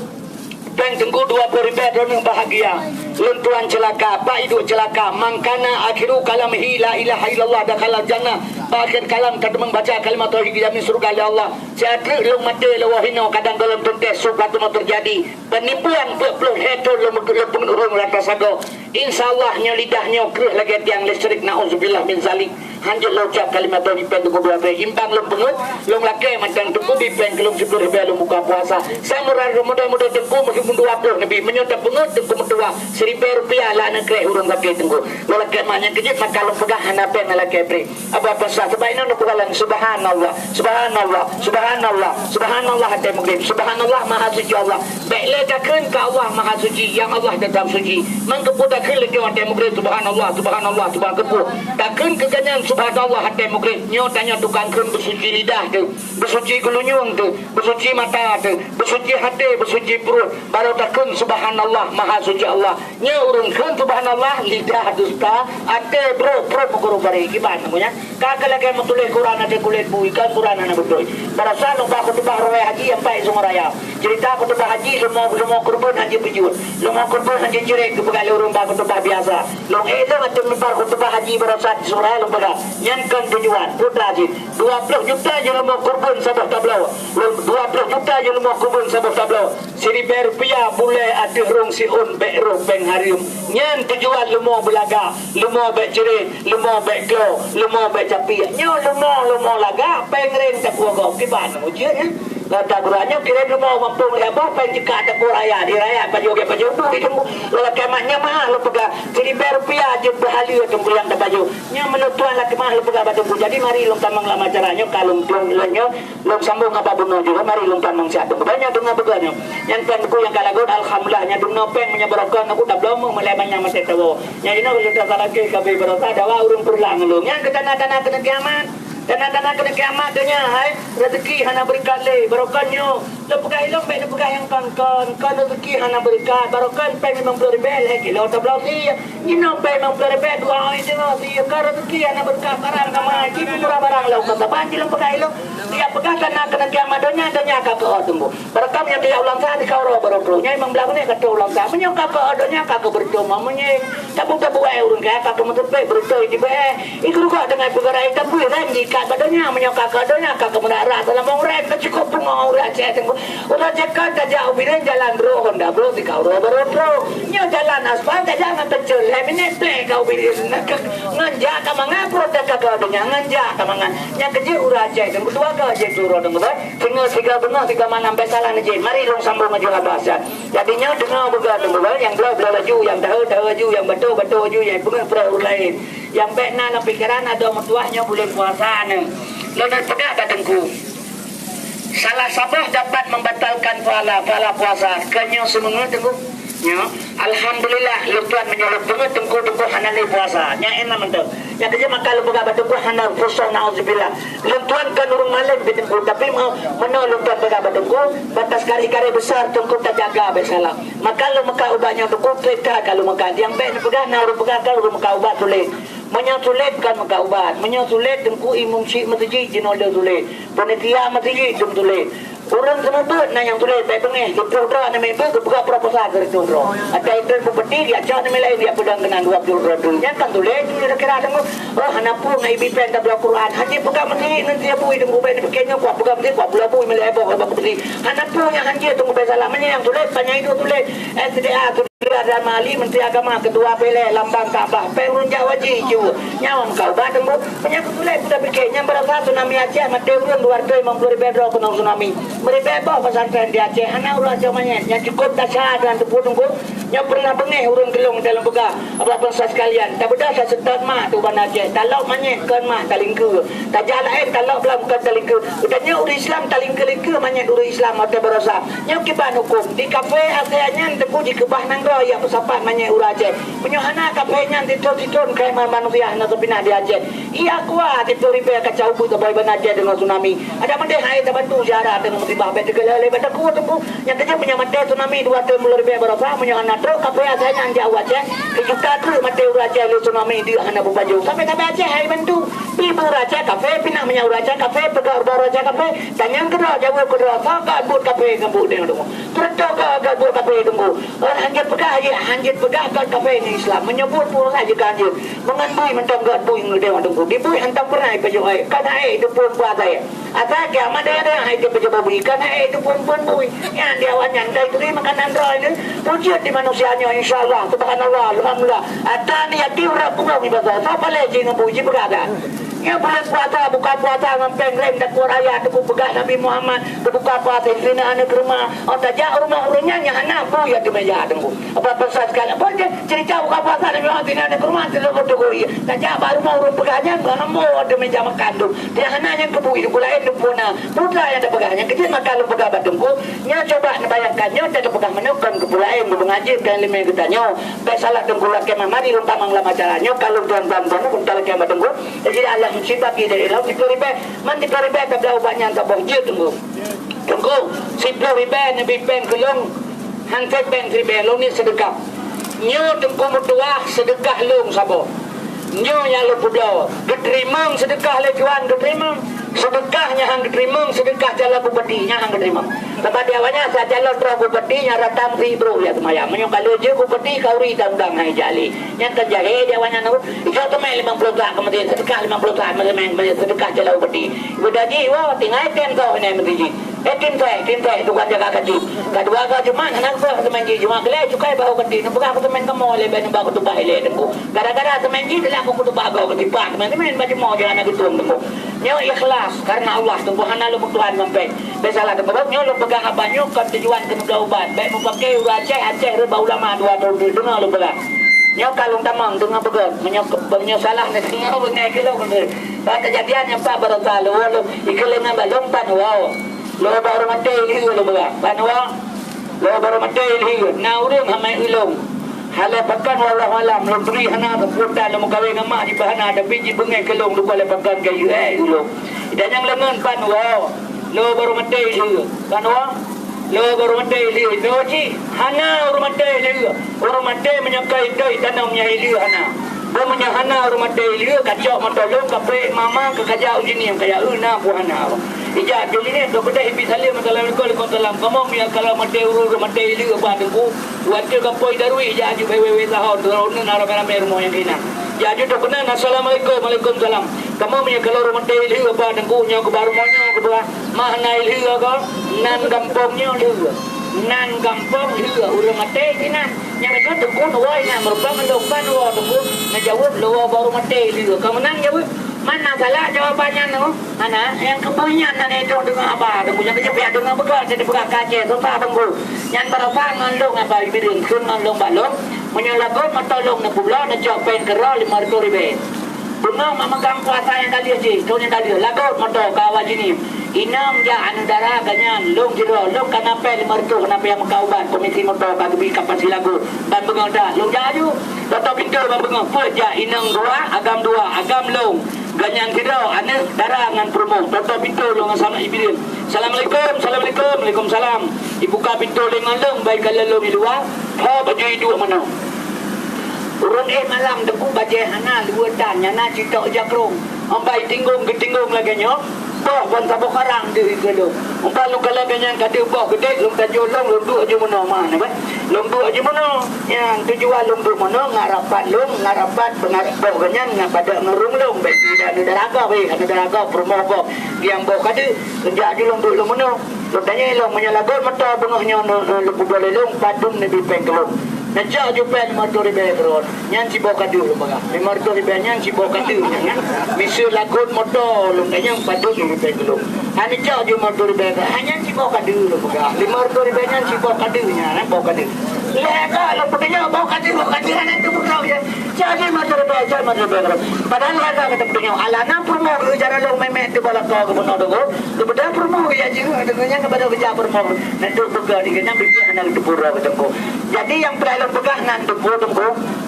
Péng Teungku dua ploh ribèe droeneuh bahagia. Lôn tuan ceulaka, Pak Iduek ceulaka. Mangkana akhiru kalamihi la ilaha illallah dakhalal jannah. Bak akhé kalam ka teumeubaca kalimat tauhid dijamin syeuruga lé Allah. Siat treuk lôn maté lôn woe hinoe kadang gohlom teuntèe su ka teuma teujadi. Peunipuan peuet ploh lhèe thôn lôn, lôn peungeut ureueng rata sagoe. Insya Allah nyoe lidah nyoe kreueh lagèe tiang listrik, naudzubillah min zalik. Hanjeuet lôn ucap kalimat tauhid péng Teungku dua ploh. Imbang lôn peungeut, lôn lakèe mantong Teungku bri péng keu lôn siploh ribèe lôn buka puasa. Samurah muda-muda Teungku meusimu dua ploh neubi. Meunyoe tapeungeut Teungku meutuah, siribèe rupiah lah neukreh ureueng sakét Teungku. Lôn lakèe mak nyang keujeuet maka lôn peugah hana péng na lakèe bri. Apa pasal? Sebab inoe neupeugah lagèe subhanallah, subhanallah, subhanallah, subhanallah até mugrib. Subhanallah maha suci Allah. Bèk lé takheun keu Allah maha suci, nyang Allah teutap suci. Mangkeupeue takheun lé nyoe até mugrib subhanallah, subhanallah, subhanallah keupeue? Takheun keu geuhnyan subhanallah até mugrib. Nyoe tanyoe tukang kheun beusuci lidah teuh, beusuci geulinyueng teuh, beusuci mata teuh, beusuci até, beusuci pruet. Barô takheun subhanallah maha suci Allah. Nyoe ureueng kheun subhanallah, lidah dusta, até brôk-brôk meukeureuh baré. Kiban nyan? Ka keu lagèe meutuléh Quran até kulét bui, kan Quran hana beutôi. Baroesa lôn ba khutubah raya haji nyang pai Sungai Raya. Ceurita khutubah haji, leumo, leumo keureubeuen hanjeuet peujeuet. Leumo keureubeuen hanjeuet cirét geupeugah lé ureueng ba khutubah biasa. Lôn ék lôn ateueh mimbar khutubah haji baroesa di Sungai Raya lôn peugah. Nyan kon tujuan, putra jih. Dua ploh juta jih leumo keureubeuen saboh tabloe. Lôn, dua ploh juta jih leumo keureubeuen saboh tabloe. Siribèe rupiah bulèe ateueh rhueng siôn bèk rôh péng hareuem. Nyan tujuan leumo beulaga, leumo bèk cirét, leumo bèk klo, leumo bèk capiek. Nyoe leumo, leumo lagak, péng rheng tapeugob. Kiban nyan ujeuen nyan. Lata gura nyoe kirém leumo gampông lhèe boh péng jikak tapeuok raya, di raya pajoh gét pajoh bu itu. Lôn lakèe mak nyan mah lôn peugah, siribèe rupiah jeuet beuhaleue teungku nyang tapajoh. Nyoe meunurot tuan lakèe mak lôn peugah bak teungku. Jadi mari lôn tamong lam acara nyoe ka lôn tuan lôn nyoe. Lôn sambông haba bunoe jih, mari lôn tamong siat Teungku. Banyak deungoe peugah nyoe. Nyan péng Teungku nyang ka lagot, alhamdulillah, nyan deungoe péng meunyoe barokon Teungku tabloe meu meulai banyak maté tawoe. Nyan jinoe lôn rasa lagèe kabeh baroesa dawa ureueng peureulak ngon lôn. Nyan keu tanda-tanda keuneuk kiamat. Tanda-tanda keuneuk kiamat donya, hai, rezeki hana beureukat lé, barokon nyoe. Lôn peugah ilôn bèk lôn peugah nyang kon-kon, kon rezeki hana beureukat, barokon péng limong ploh ribèe lhèe kilo tabloe sie. Jinoe péng limong ploh ribèe dua oi deungoe sie, kon rezeki hana beureukat, barang ka mahai, ci peumurah barang lom ka saban, ci lôn peugah ilôn. Tiep peugah ka na keuneuk kiamat donya, donya ka keuh Teungku. Barokon nyang tiep ulang sa di kauro baru trok. Nyai membelah menit ka trok ulang sa. Meunyoe ka keuh donya ka keuh beureutoh ma meunyoe. Tabu-tabu ai ureueng kaya ka keuh meuteupék beureutoh jibeuhe. Ikeu rugoe deungon peugah rai tabui ran jikat bak donya. Meunyoe ka keuh donya ka keuh meurak-rak dalam bong rai ka cukup pungo ureueng Aceh Teungku. Ureueng Aceh ka tajak u Bireuen jalan droe honda bro di kauro baru trok. Nyoe jalan aspal tajak ngon peucul. Lhèe minit plek ka u Bireuen. Ngon jak ka mangat perut ka keuh donya ngon jak ka mangat. Nyang keujeuet ureueng Aceh Teungku dua ka jeuet uroe Teungku. Singoh siga beungoh siga malam bèk salah neujih. Mari lôn sambông laju haba siat. Jadi nyoe deungoe peugah Teungku, nyang bloe-bloe laju, nyang tahe-tahe laju, nyang bato-bato laju, nyang peungeuet-peungeuet ureueng laén. Nyang bèk na lam pikeran adoe meutuah nyoe buleuen puasa nyoe. Lôn peugah bak Teungku. Salah saboh dapat membatalkan pahala, pahala puasa. Keu nyoe seumeungeue Teungku. Nyoe, alhamdulillah, lôn tuan meunyoe lôn peungeuet Teungku, Teungku hana lé puasa. Nyan éh na mantong. Nyang keujeuet maka lôn peugah bak Teungku hana puasa, naudzubillah. Lôn tuan kon ureueng malém pih Teungku, tapi meu-, meunoe lôn tuan peugah bak Teungku, batas kareh-kareh besar Teungku tajaga bèk salah. Maka lôn meukat ubat nyoe Teungku, trép that ka lôn meukat. Nyang bèk neupeugah na ureueng peugah ka ureueng meukat ubat sulet. Meunyoe sulet kon meukat ubat. Meunyoe sulet Teungku imum syik meuseujid jinoe le sulet. Panitia meuseujid dum sulet. Ureueng seumeubeuet na nyang tuléh bèk beungéh, siplôh droe aneuk miet beuet geupeugah proposal keu reutôh droe. Atai trön bupati, jak cok aneuk miet laén, jak peudong keunan dua ploh droe. Nyan kan tuléh, nyoe kira-kira deungoe, oh, hana peue ngon ibi péng tabloe Quran. Hana peue ngon meuseujid, ngon siabu, deungoe bèk neupiké nyoe, kuah peugah meuseujid, kuah buleubôh, bak meuseujid. Hana peue nyan hanjeuet deungoe bèk salah. Meunyoe nyang tuléh, panyang itu tuléh, S D A, Menteri Agama Ali, Menteri Agama, Ketua P L A, lambang Ka'bah, péng ureueng jak haji ju. Nyan meukat ubat Teungku. Meunyoe keu tuléh, peue tapiké, nyan barasa tsunami Aceh, maté ureueng dua ratus limong ploh ribèe droe keunong tsunami. Meuribèe boh pesantren di Aceh, hana ureueng asoe manyét. Nyan cukôp dahsyat dan teupeue Teungku. Nyoe peureunah beungéh ureueng keu lôn, lôn peugah, Bapak pemirsa sekalian, tabeudôh taseutôt mak tu Banda Aceh, talok manyét kon mak talingkeue. Tajak laén talok blang kon talingkeue. Geutanyoe ureueng Islam talingkeue-lingkeue manyét ureueng Islam watèe baroesa. Nyoe kiban hukôm. Di kafé Aceh nyan Teungku jikeubah nanggroe jak peusapat manyét ureueng Aceh. Meunyoe hana kafé nyan titôn-titôn kayèe manusia hana teupinah di Aceh. Iya kuat titôn ribèe kaca ubeut teuboi Banda Aceh deungon tsunami. Adak meudeh hai tabantu ziarah deungon musibah bèk teugeuleh lé bak takue Teungku. Nyang keujeuet meunyoe maté tsunami dua ratus limong ploh ribèe baroesa, meunyoe hana trôk kafé Aceh nyan jak u Aceh. Sijuta treuk maté ureueng Aceh lé tsunami deuk hana beupajoh. Kafé-kafé Aceh hai bantu. Pi beu ureueng Aceh kafé, pinah meunyoe ureueng Aceh kafé, peugah ureueng Aceh kafé. Tanyong keudroe, jaweueb keudroe, soe ka buet kafé ngon buet deungon Teungku. Treuk ka, ka buet kafé. Teungku. Kon hanjeuet peugah, hanjeuet peugah kon kafé ngon Islam. Meunyoe buet peue saja ka hanjeuet. Meungon bui mantong gét bui ngon deungon Teungku. Di bui hantom peureulée pajoh ai. Kon hai itu pun puasa ya. Asai kiamat dia ada hai itu pajoh bui. Kon hai itu pun pun bui. Nyan di awak nyan dari turi makanan roh ini. Wujud di manusia nyoe, insya Allah. Subhanallah, alhamdulillah. Ata ni yatim rap bunga ibadah. Sapa lé jih ngon bui jih peugah dah. Nyan bulan puasa, buka puasa ngon péng rem dan kuat ayat. Teungku peugah Nabi Muhammad. Teubuka paséh sinan aneuk rumoh. Oh, tajak rumoh ureueng nyan nyang hana bui ateueh meja Teungku. Apa pesan sekali? Apa je cerita buka puasa Nabi Muhammad sinan aneuk rumoh teuloh beutôi. Tajak bak rumoh ureueng peugah nyan hana bui ateueh meja makan tu. Dia hana nyang keubui Teungku laén Teungku na. Putra nyang tapeugah nyang keujeut maka lôn peugah bak Teungku. Nyoe cuba neubayangkan nyoe teupeugah meunoe kon keu peue laén meungaji péng limé geutanyoe. Bèk salah Teungku lakèe mah mari lôn tamong lam acara nyoe ka lôn tuan ban ban lôn talakèe bak Teungku. Jadi Allah meusibat di daerah siplôh ribèe. Man siplôh ribèe tablah ubat nyan saboh jeuet Teungku. Teungku, siplôh ribèe neubi péng keu lôn, han sép péng siribèe lôn ni seudeukah. Nyoe Teungku meutuwah seudeukah lôn saboh. Nyoe nyang lôn peubloe. Geuteurimong seudeukah lé Tuhan geuteurimong. Seudeukah nyang han geuteurimong, seudeukah calon bupati nyang han geuteurimong. Sabab di awaknyan sa calon droe bupati nyang ratang sibroh ya seumayang. Meunyoe ka lheueh jeuet bupati ka uri dan udang hai jali. Nyang teujadi di awaknyan tu, ijok teumé limong ploh tak keu meuseujid, seudeukah limong ploh tak meuseujid, seudeukah jalan bupati. Geudaji, woe, tinggai tem tôh inai meuseujid. Eh, tim teh, tim teh, tukang jaga kaji. Kadua ka Jumat, hana geupeugah seumen jih. Jumat keulhèe, cukai bahu keuti. Neupeugah keu seumen kamoe lé, bèk neuba khutubah ilèe Teungku. Gara-gara seumen jih, teulak keu khutubah goe keu sipat. Seumen, seumen bak jumoe jangan na geutueng Teungku. Nyoe ikhlas, karena Allah Teungku, hana lôn meutuhan ngon péng. Bèk salah teupeureuet, nyoe lôn peugah haba nyoe kon tujuan keu neubloe ubat. Bèk meupaké ureueng Aceh, Aceh reuba ulama dua thôn deungoe lôn peugah. Nyoe ka lôn tamong deungoe beugöt. Meunyoe, meunyoe salah neuh singoh beungèh keu lôn. Bak keujadian nyang pat baroesa lôn, lôn ikeuleungan bak lôn pan woe. Lôn baru maté lheueh lôn peugah. Pan woe. Lôn baru maté lheueh. Na ureueng hamai ulôn. Halai pakan wallahu alam lôn turi hana seupôt tan lôn meukawen ngon mak jih bah hana, tapi jibeungèh keu lôn lupa lé pakan keu yue eh ulôn. Dan nyang leungeun pan woe. Lôn baru maté lheueh. Pan woe. Lôn baru maté lheueh. Lôn jih hana ureueng maté lheueh. Ureueng maté meunyoe ka itoi tanom nyang ilheueh hana. Bah meunyoe hana ureueng maté ilheueh, kacok moto lôn, kapék mama, ka kajak u jinih, kajak eu na pun hana. Ijak u jinih, dok keudeh ibi saleuem, assalamualaikum, waalaikumsalam. Kamoe meunyoe kalau maté ureueng, ureueng maté ilheueh, bah Teungku. Watèe ka pôi darui, ijak aju wewe sahon, droeneuh na ramé-ramé rumoh nyang keunan. Ijak aju dok keunan, assalamualaikum, waalaikumsalam. Kamoe meunyoe kalau ureueng maté ilheueh, bah Teungku, nyoe keuba rumoh nyoe keuba. Mah na ilheueh ko, nan gampông nyoe lheueh. Nan gampông lheueh, ureueng maté sinan. Nyang ka teungku nuwoe na meureumpang lôn ban woe teungku neujaweueb lôn woe baru maté lé. Ka meunan jaweueb, mana salah jawaban nyan tu? Hana, nyang keupeue nyan na neutong deungoe haba teungku, nyang keupeue deungoe beugöt jadi peugah kacé susah teungku. Nyan barasa ngon lôn haba bireuen kheun ngon lôn bak lôn. Meunyoe lagot moto lôn neupubloe neucok péng keudroe limong reutôh ribèe. Beungoh mak meugang puasa nyang ka lheueh jih, thôn nyang ka lheueh, lagot moto ka awak jinih. Inong jak aneuk dara geuh nyan, lôn sidroe, lôn ka na péng limong reutôh, na péng meukat ubat, komisi moto ka geubri kapan silagot. Ban beungoh that, lôn jak aju. Toto pintoe ban beungoh, peuet jak inong dua, agam dua, agam lôn. Geuh nyan sidroe, aneuk dara ngon peurumoh. Toto pintoe lôn ngon sanak ibilih. "Assalamualaikum, assalamualaikum." "Waalaikumsalam." Ibuka pintoe lé ngon lôn, bai kalon lôn di luwa, tho baju iduek meunoe. Ureueng éh malam teungku bajèe hana luweue tan, nyang na citok jakrong. Ambai tinggong geutinggong lagèe nyoe, boh ban saboh karang deuh ikeue lôn. Ambai lôn kalon geuh nyan ka deuh boh geudek, lôn tajok lôn, lôn duek aju meunoe mah, na kan? Lôn duek aju meunoe. Nyan tujuan lôn duek meunoe, ngat rapat lôn, ngat rapat beungat boh geuh nyan, ngat padub ngon ureueng lôn, bèk di aneuk dara gob, eh, aneuk dara gob, peurumoh gob, nyang boh ka deuh, lôn jak aju lôn duek lôn meunoe. Lôn tanyong lôn, meunyoe lagot moto beungoh nyoe, eh, lôn publoe lé lôn, padum neubi péng keu lôn. Neucok ju péng limong reutôh ribèe keudroe. Nyan siboh ka deuh lôn peugah. Limong reutôh ribèe nyan siboh ka deuh nyan kan. Miseue lagot moto lôn tanyong padum neubi péng keu lôn. Han neucok ju limong reutôh ribèe keudroe. Ha nyan siboh ka deuh lôn peugah. Limong reutôh ribèe nyan siboh ka deuh nyan, eh, boh ka deuh. Lhèe ka lôn peutunyok boh ka deuh, boh ka deuh, hana teupeugah je. Cok limong reutôh ribèe, cok limong reutôh ribèe keudroe. Padahai lhèe ka ka teupeutunyok. Alah na peurumoh geuh cara lôn mèmè teuh boh lakoe geuh bunoe teungku. Geubeudôh peurumoh geuh jak jeuet, deungon nyan geubeudôh geujak peurumoh. Neutôk beuga di keunan biet hana geuteupeue droe teungku. Jadi nyang peureulèe lôn peugah nan teungku, teungku.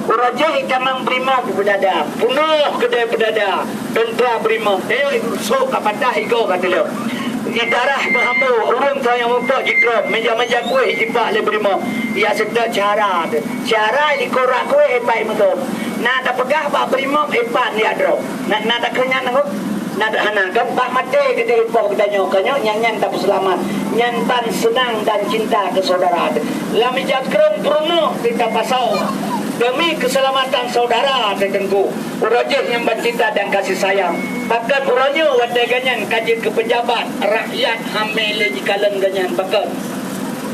Uroe jih itamong beurimong peudada. Peunoh keudè peudada. Teuntra beurimong. Tayong ibu sôk ka patah igoe ka teuleu. Idarah meuhambo, ureueng soe nyang muphom jitrom, meja-meja kueh jibak lé beurimong. Ia seutôt cara teuh. Cara likot rak kueh ipai meuthon. Na tapeugah bak beurimong ipan yak droe. Na, na takheun nyan teungku. Na hana kan bah maté keudeh ipoh geutanyoe, ka nyoe nyang nyan tapeuseulamat, nyang tan seunang dan cinta keu syedara teuh. Lam ija kreueng peurunoh teuh tapasoe deumi keuseulamatan syedara teuh Teungku. Uroe jih nyang ban cinta dan kasih sayang. Pakon uroe nyoe watée geuhnyan ka jeuet keu peujabat, rakyat hamé lé jikalon geuhnyan pakon.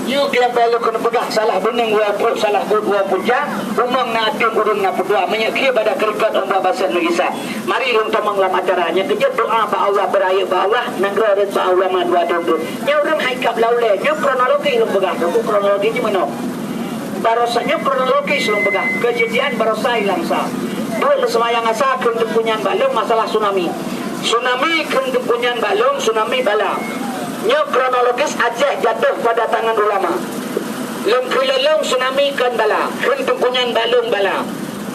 Nyoe keuh nyang peureulée keuneuk peugah, salah beuneueng woe pruet, salah buet woe pucang, umong na ateueh ureuëng na peutua, meunyoe kheueh bada keureukat umbak basét meugisa. Mari lôn tamong lam acara nyoe keujeuet doa bak Allah, beurayeuk bak Allah, nanggroe rhot bak Allah mandua dum-dum. Nyoe ureuëng hai kab lam ulée, nyoe kronologi lôn peugah, buku kronologi nyoe meunoe. Barosa nyoe kronologi lôn peugah, keujadian barosa ilang sa. Buet lôn seumayang asa kheun teungku nyan bak lôn masalah tsunami. Tsunami kheun teungku nyan bak lôn, tsunami bala. Nyoe kronologis Aceh jatuh pada tangan ulama. Lôn kheun lé lôn tsunami kon bala, kheun teungku nyan bak lôn bala.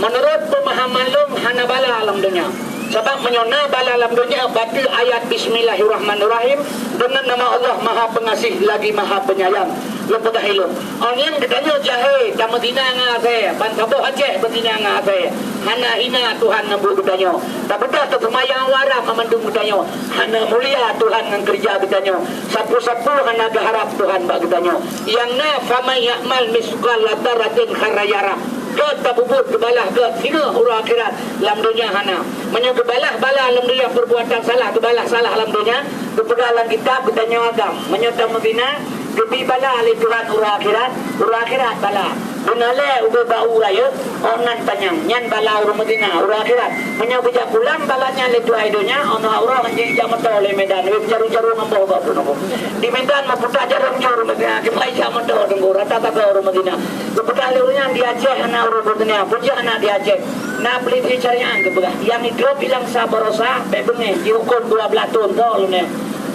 Meunurot peumahaman lôn hana bala lam donya. Sabab meunyoe na bala lam donya, bateue ayat Bismillahirrahmanirrahim, deungon nama Allah Maha Pengasih lagi Maha Penyayang. Lôn peugah ilôn. Ôn nyang geutanyoe jahé, tameuzina ngon asée, ban saboh Aceh beuzina ngon asée. Hana hina Tuhan ngon buet geutanyoe. Tapeugah taseumayang wara mandum geutanyoe. Hana mulia Tuhan ngon keureuja geutanyoe. Sapeue-sapeue hana geuharab Tuhan bak geutanyoe. Nyang na, faman ya'mal mitsqala dzarratin khairan yarah. Gét tapeubuet geubalah gét singoh uroe akhirat, lam donya hana. Meunyoe geubalah bala lam donya peubuatan salah, geubalah salah lam donya, geupeugah lam kitab geutanyoe agam. Meunyoe tameuzina, geubri bala lé Tuhan uroe akhirat, uroe akhirat bala. Beuna lé ubé bak u rayeuk, ôn nan panyang, nyan bala ureuëng meuzina uroe akhirat. Meunyoe geujak pulang bala nyan lé tuha donya, ôn uroe nyan jak meuto lé Medan, ubé jaru-jaru ngon boh bak peunoh. Di Medan meuputa jarum jur meuzina, geumai jak meuto deungon rata taga ureuëng meuzina. Geupeugah lé ureuëng nyan di Aceh hana ureuëng meuzina, peue jih hana di Aceh. Na peulisi syariat geupeugah, nyang idrop ilang sa barosa, bék beungéh, jihuköm dua blaih thon tho lôn nyan.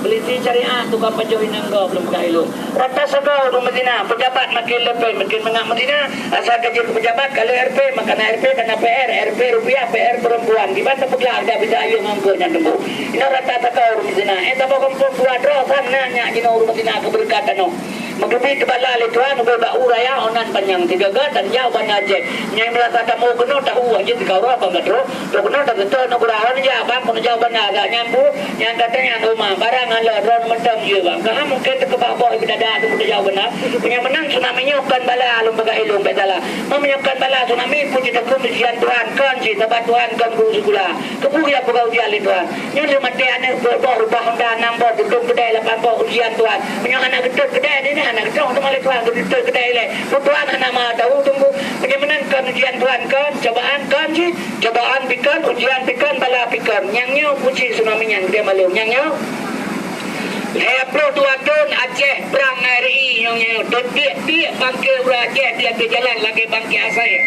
Peulisi syariat tukang pajoh inong gob lôn peugah ilôn. Rata sagoe ureuëng meuzina, peujabat makin leupie, makin mangat meuzina, asai ka jeuet keu peujabat ka lheueh R P, maka na R P, ka na P R, R P rupiah, P R perempuan. Diban tapeuglah beda-beda ayeue ngon geuh nyan teungku. Inoe rata sagoe ureuëng meuzina. Eh, saboh gampông dua droe sang na nyak jinoe ureuëng meuzina keu beureukat tanoh. Meugeubri teubala lé Tuhan ubé bak u raya ôn nan panyang sigaga dan jak u Banda Aceh. Nyang meurasa kamoe keunoe tahu hana jeuet teuka uroe ban ka troh. Trok keunoe tageutôi nanggroe hana jak ban keunoe jak u banda agak nyan bu, nyang gata nyan uma barang hana droe mantong jeuet ban. Ka mungken teukeubah boh iébadat teuh tajak u banda. Meunyoe meunan tsunami nyoe kon bala lôn peugah ilôn bék salah. Meunyoe kon bala tsunami peue jeuet takheun ujian Tuhan kon cit sabab Tuhan kon guru sikula. Keupeue jak peugah ujian lé Tuhan? Nyoe lheueh maté aneuëk peuet boh, reubah honda nam boh, tutong keudai lapan boh, ujian Tuhan. Meunyoe hana geutot keudai, di na hana geutot teuma lé Tuhan geutot keudai ilée. Peue Tuhan hana ma tahu teungku. Meunyoe meunan kon ujian Tuhan kon, cobaan kon cit, cobaan pih kon, ujian pih kon, bala pih kon. Nyang nyoe puji tsunami nyan geude malum. Nyang nyoe lhée ploh dua thon Aceh prang ngon R I nyoe nyoe. Teubiet-biet bangke ureuëng Aceh di ateueh jalan lagée bangke asai.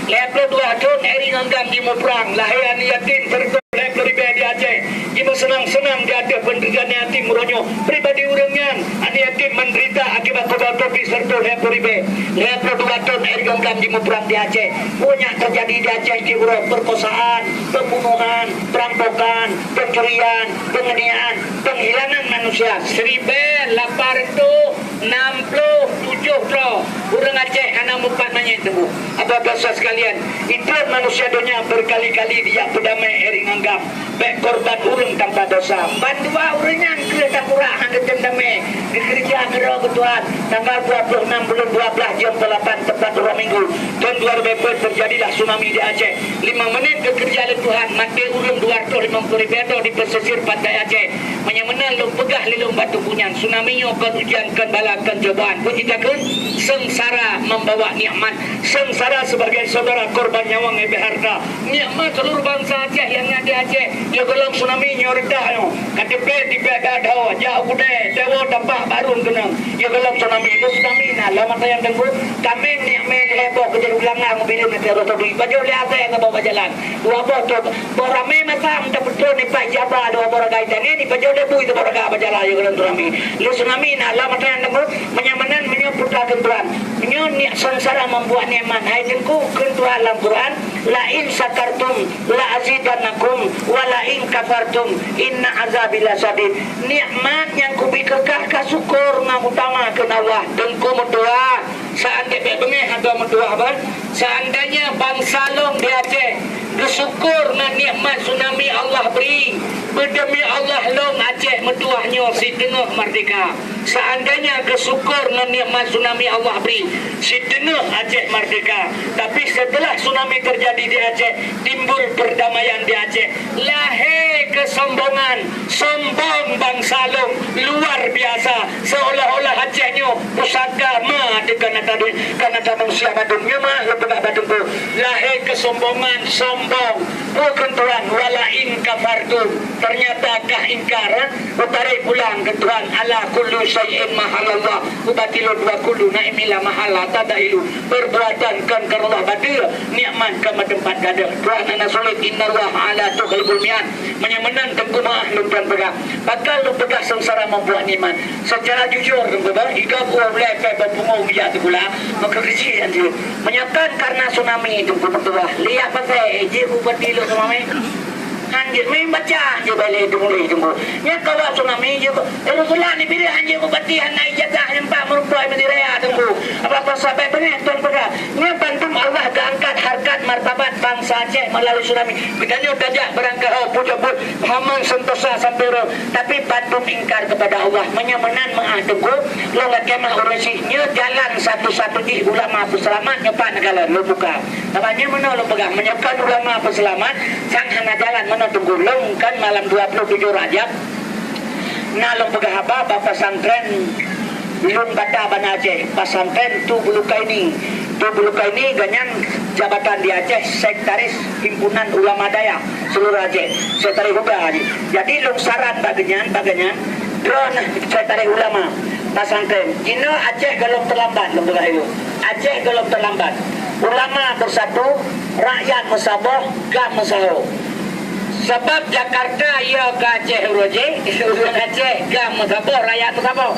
Lhée ploh dua thon R I ngon GAM jimuprang, lahé aneuëk yatim sireutoh lhée ploh ribée di Aceh, jimeuseunang-seunang di ateueh peundeuritaan yatim uroe nyoe. Pribadi ureuëng nyan, aneuëk yatim menderita akibat keuba Covid sireutoh lhée ploh ribée. Lhée ploh dua thon R I ngon GAM jimuprang di Aceh. Peue nyang teujadi di Aceh di uroe perkosaan, pembunuhan, perampokan, pencurian, penganiayaan, penghilangan manusia. Siribée lapan reutôh nam ploh tujoh droe ureuëng Aceh hana mupat manyét teungku. Abah biasa sekalian, itrön manusia donya berkali-kali dijak peudamé R I ngon GAM. Bék korban ureuëng tanpa dosa. Bandua ureuëng nyan keuh takurak han geutem damé. Geukeureuja keudroe keu Tuhan. Tanggal dua puluh enam bulan dua belas jam delapan tepat uroe Minggu, thon dua ribu empat terjadilah tsunami di Aceh. Lima menit geukeureuja lé Tuhan, maté ureuëng dua ratus lima puluh ribée droe di pesisir pantai Aceh. Meunyoe meunan lôn peugah lé lôn bak teungku nyan, tsunami nyoe kon ujian, kon bala, kon cobaan. Peue jih takheun? Seungsara membawa nikmat. Seungsara sebagai saudara korban nyawöng leubeh harta. Nikmat seluruh bansa Aceh nyang na di Aceh. Nyoe gohlom tsunami nyoe reudah nyoe. Ka tipée-tipée that ho, jak u keudée, tewo tampak barong keunong. Nyoe gohlom tsunami, nyoe tsunami na, lam masa nyang teungku, kaméng nikmat lhée boh keudeh u langgang mobil meter roda dui. Pajoh lé asée ngon boh bak jalan. Dua boh trok, boh ramé masa meuteupeutrok nibak jaba dua boh ragai tangai, nibak jauh lé bui teuboh ragai bak jalan nyoe gohlom tsunami. Lé tsunami na, lam masa nyang teungku, meunyoe meunan, meunyoe putra keu Tuhan. Meunyoe niat seungsara membuat nikmat, hai teungku, kheun Tuhan lam Quran, "La in syakartum la azidannakum, wa la in kafartum inna azabi lasyadid." Nikmat nyang kubri keu kah ka syukur ngon utama kheun Allah. Teungku meutuah, seandai bék beungéh haba meutuah ban, seandainya bansa lôn di Aceh geusyukur ngon nikmat tsunami Allah bri, beudemi Allah lôn Aceh meutuah nyoe siteungoh merdeka. Seandainya keu syukur ngon nikmat tsunami Allah bri, siteungoh Aceh merdeka. Tapi setelah tsunami terjadi di Aceh, timbul perdamaian di Aceh. Lahé keusombongan, sombong bansa lôn, luar biasa. Seolah-olah Aceh nyoe pusaka ma teuka na tabi, ka na ta manusia bandum. Nyoe ma lôn peugah bak Teungku. Lahé keusombongan, sombong. Peue kheun Tuhan, "Wala in kafartum." Ternyata kah ingkar, eh? Kutarek pulang kheun Tuhan, "Ala kullu syai'in mahallallah." Ubati lôn, "Wa kullu ni'matin la mahalla tadailu." Perbuatan kon kareuna Allah, bateue nikmat ka meuteumpat gadôh. Tuhan hana sulet, "Innallaha la yukhlifu mi'ad." Meunyoe meunan Teungku meu'ah lôn tuan peugah. Pakon lôn peugah seungsara meubuet nikmat. Secara jujur Teungku bah, igab uroe ulée pih bak pungo bijak sikula, meukeureuji anjeuet. Meunyoe kon kareuna tsunami Teungku meutuah, liak pasai jih bupati lôn tsunami. Hanjeuet main baca hanjeuet balée Teungku. Nyan kawa tsunami jih, eh, Rasulullah ni bila hanjeuet bupati hana ijazah nyang pat meurumpok Mesir Raya Teungku. Apa-apa sabai beungéh tuan peugah. Nyan bandum Allah geuangkat harkat martabat bansa Aceh meulalu tsunami. Geutanyoe tajak beurangkaho pujoe buet, hamai seuntosa sampoe uroe, tapi bandum ingkar keupada Allah. Meunyoe meunan meu'ah Teungku, lôn lakée meu'ah ureuëng syiek. Nyoe jalan satu-satu jih ulama peuseulamat nyoe pat neukalon lôn buka. Sabab nyoe meunoe lôn peugah, meunyoe kon ulama peuseulamat, sang hana jalan meunoe Teungku. Lôn kan malam dua puluh tujuh Rajab, na lôn peugah haba bak pesantren Lung Bata Banda Aceh, pesantren Tu Bulukaini. Tu Bulukaini gobnyan jabatan di Aceh, sekretaris himpunan ulama dayah seluruh Aceh, sekretaris huda jih. Jadi lôn saran bak gobnyan, bak gobnyan, droeneuh sekretaris ulama pesantren. Jinoe Aceh gohlom teulambat lôn peugah ilôn. Aceh gohlom teulambat. Ulama beusatu, rakyat meusaboh, GAM meusaho. Sabab Jakarta iya ka Aceh uroe jih, ureuëng Aceh GAM meusaboh, rakyat meusaboh.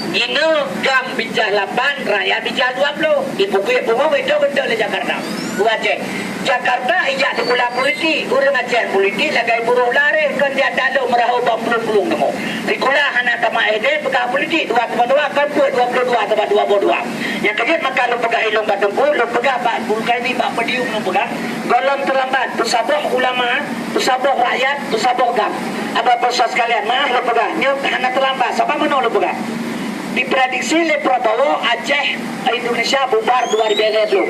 Inoe GAM bijah lapan, rakyat bijah dua puluh. Ipukui pungo itu beutôi lé Jakarta. Ureuëng Aceh. Jakarta ijak sikula politik, ureuëng Aceh politik lagée buroe lareh kon jak talok meurahô bak pulung-pulung teungoh. Sikula hana tamat S D peugah politik, dua koma dua kon peuet dua puluh dua teuma dua boh dua. Nyang keujeuet maka lôn peugah ilôn bak Teungku, lôn peugah bak Bulukaini bak podium lôn peugah, gohlom teulambat peusaboh ulama, peusaboh rakyat, peusaboh GAM. Apa peue sekalian, meu'ah lôn peugah, nyoe hana teulambat, sabab meunoe lôn peugah. Diprediksi lé Prabowo Aceh Indonesia bubar dua ribu dua puluh.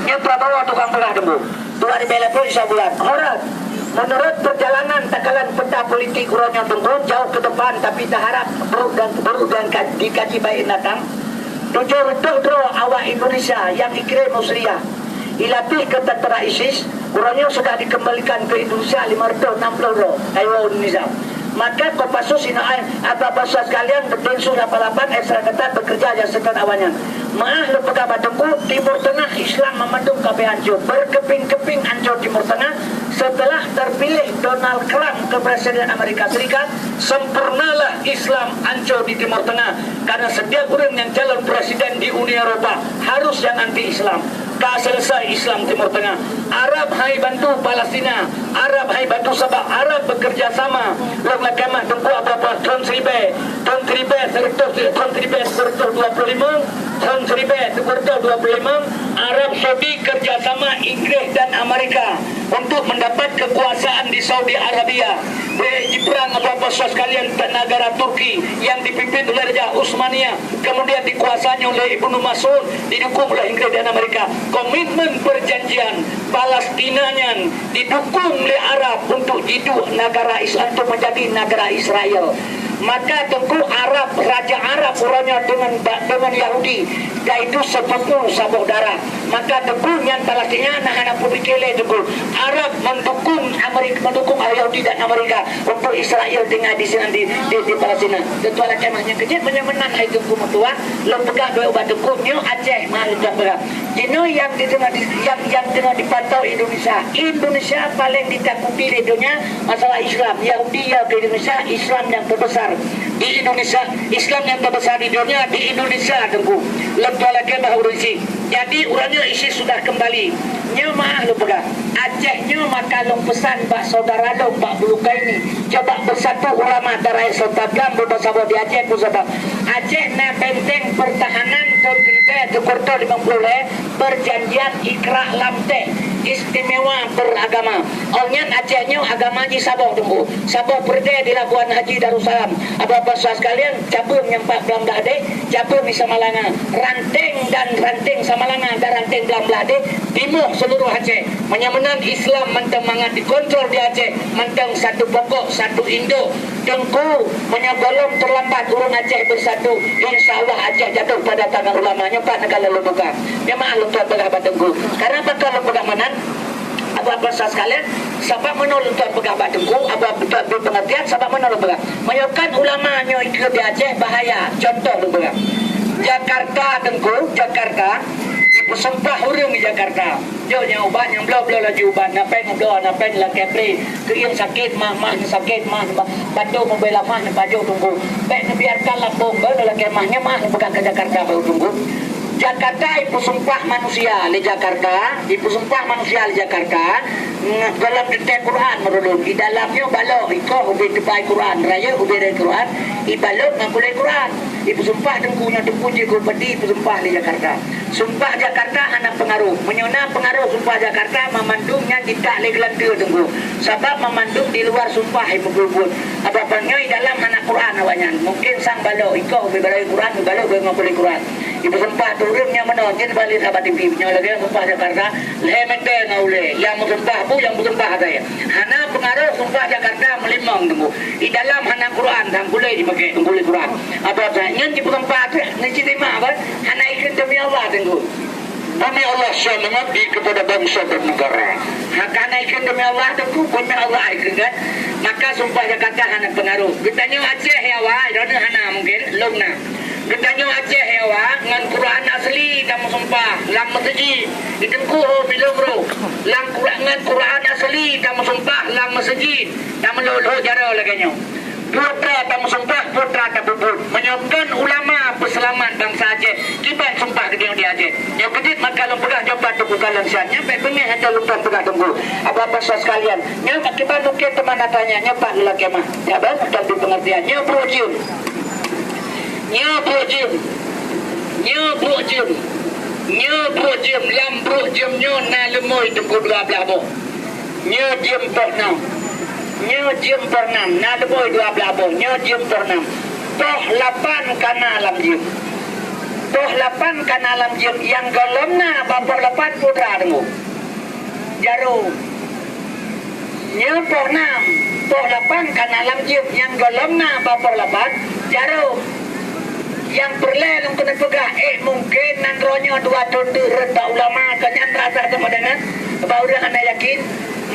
Nyoe Prabowo tukang peugah Teungku. Dua ribu dua puluh insya bulan. Horeuh, menurut perjalanan takalan peta politik uroe nyoe Teungku jauh ke depan, tapi taharap buruk dan buruk dan ka-, dikaji baik datang. Tujoh reutôh droe awak Indonesia nyang ikirém u Suriah, ilatih keu tentara ISIS, uroe nyoe sudah dikembalikan ke Indonesia lima reutôh enam puluh droe, ka iwoe u Indonesia. Maka Kopassus inoe ai, apa basa sekalian, Densus delapan puluh delapan, F sembilan puluh delapan bekerja yang setan awalnya. Meu'ah lôn peugah bak Teungku, Timur Tengah Islam meumandum ka beu hancô, berkeping-keping hancô Timur Tengah. Setelah terpilih Donald Trump ke Presiden Amerika Serikat, sempurnalah Islam hancô di Timur Tengah. Karena setiap ureuëng nyang calon presiden di Uni Eropa harus nyang anti Islam. Ka selesai Islam Timur Tengah. Arab hai bantu Palestina, Arab hai bantu Sabah, Arab bekerja sama. Lôn lakée meu'ah Teungku, apa-apa thon siribée, thon siribée sireutôh, thon siribée sireutôh dua puluh lima, thon siribée sireutôh dua puluh lima, Arab Saudi kerja sama Inggris dan Amerika untuk mendapat kekuasaan di Saudi Arabia. Di, di perang apa-apa sekalian negara Turki yang dipimpin oleh Raja Utsmania. Kemudian dikuasanya oleh Ibnu Mas'ud, didukung oleh Inggris dan Amerika. Komitmen perjanjian Palestina nyan didukung oleh Arab untuk jiduek negara Is-, untuk menjadi negara Israel. Maka Teungku, Arab, raja Arab uroe nyoe dengan ba-, dengan Yahudi, yaitu sepupu saboh darah. Maka Teungku, nyan Palestina na hana peupike lé Teungku. Arab mendukung Amerika, mendukung Yahudi dan Amerika. Untuk Israel tinggai di sinan di, di, di Palestina. Teungku, lakée meu'ah nyang keujeuet meunyoe meunan hai Teungku meutuah, lôn peugah dua ubat Teungku, nyoe Aceh meu'ah lôn peugah. Jinoe nyang di, nyang, nyang teungoh dipantau Indonesia. Indonesia paléng ditakuti lé donya masalah Islam. Yahudi ya ke Indonesia, Islam yang terbesar di Indonesia, Islam yang terbesar di dunia di Indonesia Teungku. Lôn tuan lakée bah ureuëng syiek. Jadi uroe nyoe ISIS sudah kembali. Nyoe meu'ah lôn peugah. Aceh nyoe maka lôn peusan bak saudara lôn bak Bulukaini. Coba beusatu ulama darah Islam GAM beubasa boh di Aceh pun sabab. Aceh na benteng pertahanan thon siribée Kurta limong ploh lhèe, perjanjian Iqra' Lamteh istimewa beragama. Awak nyan Aceh nyoe agama jih saboh, Teungku. Saboh peureudèe di Labuan Haji Darussalam. Abu-abu sekalian, cabeueng nyang pat Blang Blahdeh, cabeueng di Samalanga. Ranting dan ranting Samalanga dan ranting Blang Blahdeh, timoh seluruh Aceh. Meunyoe meunan Islam mantong mangat dikontrol di Aceh, mantong satu pokok, satu induk. Teungku, meunyoe gohlom teulambat ureueng Aceh beusatu, insya Allah Aceh jatuh pada tangan ulama. Nyoe pat neukalon lôn buka. Jamaah lôn tuan peugah bak Teungku. Karena pakon lôn peugah meunan, Abu-abu sekalian, sabab meunoe lôn tuan peugah bak Teungku, Abu-abu tuan bri pengertian, sabab meunoe lôn peugah. Meunyoe kon ulama nyoe ikheun di Aceh, bahaya. Contoh lôn peugah. Jakarta, Teungku, Jakarta, ipeusumpah ureueng di Jakarta. Jok nyang ubat nyang bloe-bloe laju ubat, na péng bloe, na péng lakèe pri. Keuieng sakét mah, mah sakét mah, ba-, bantu meubela mah neupajoh Teungku. Bèk neubiarkan lapong beu lakèe mah nyan mah neupeugah keu Jakarta beu Teungku. Jakarta ipeusumpah manusia lé Jakarta, ipeusumpah manusia lé Jakarta, nge-, dalam teuntèe Quran meurulun. Di dalam nyoe balok ikoh ubé teubai Quran, rayeuk ubé rayeuk Quran, ibalok ngon kulét Quran. Ipeusumpah Teungku nyoe Teungku Cik Guru Peti ipeusumpah lé Jakarta. Sumpah Jakarta hana peungaroh. Meunyoe na peungaroh sumpah Jakarta, mamandum nyan jitak lé geulanteue Teungku. Sabab mamandum di luar sumpah ipeubuet-buet. Abah nyoe dalam hana Quran awaknyan. Mungken sang balok ikoh ubé balayu Quran, ubé balok ubé ngon kulét Quran. Ipeusumpah turun nyang meunoe, jeuet balik sahabat T V. Nyoe lagèe sumpah Jakarta, lhèe meter ngon ulèe. Nyang meusumpah bu, nyang meusumpah asai. Hana peungaroh sumpah Jakarta meulimong Teungku. Di dalam hana Quran, sang kulét jipaké, kulét Quran. Abah nyan jipeugah pat, nyan cit lima abah, hana ikheun demi Allah Teungku. Demi Allah saya mengabdi kepada bangsa dan negara. Ha, hana ikheun demi Allah Teungku, demi Allah ikheun kan. Maka sumpah Jakarta hana peungaroh. Geutanyoe Aceh ya wa, droeneuh hana mungken, lôn na. Geutanyoe Aceh ya wa, ngon Quran asli tameusumpah lam meuseujid. Di Teungku ho bilom roh. Lam Quran, ngon Quran asli tameusumpah lam meuseujid. Tameulhok-lhok jaroe lagèe nyoe. Putra tameusumpah, putra tapeubuet. Meunyoe kon ulama peuseulamat bansa Aceh, kiban sumpah geutanyoe di Aceh. Nyoe keudit maka lôn peugah jawaban Teungku kalon siat. Nyan bèk beungèh até lôn tuan peugah Teungku. Abah-abah sekalian, nyoe bak kiban mungken teuma na tanya, nyoe pat lôn lakèe mah. Nyoe bèk meutan bri pengertian. Nyoe brok jeuem. Nyoe brok jeuem. Nyoe brok jeuem. Nyoe brok jeuem. Lam brok jeuem nyoe na leumoi Teungku dua blah boh. Nyoe jeuem poh nam. Nyoe jeuem poh nam. Na leumoi dua blah boh. Nyoe jeuem poh nam. Poh lapan ka na lam jeuem. Poh lapan ka na lam jeuem. Nyang gohlom na bak poh lapan putra Teungku. Jaroe. Nyoe poh nam, poh lapan ka na lam jeuem, nyang gohlom na bak poh lapan, jaroe. Nyang peureulèe lôn keuneuk peugah, eh, mungken nan droeneuh dua thôn deuh rhot bak ulama, keu nyan rasa teuma deungon bak ureueng hana yakin.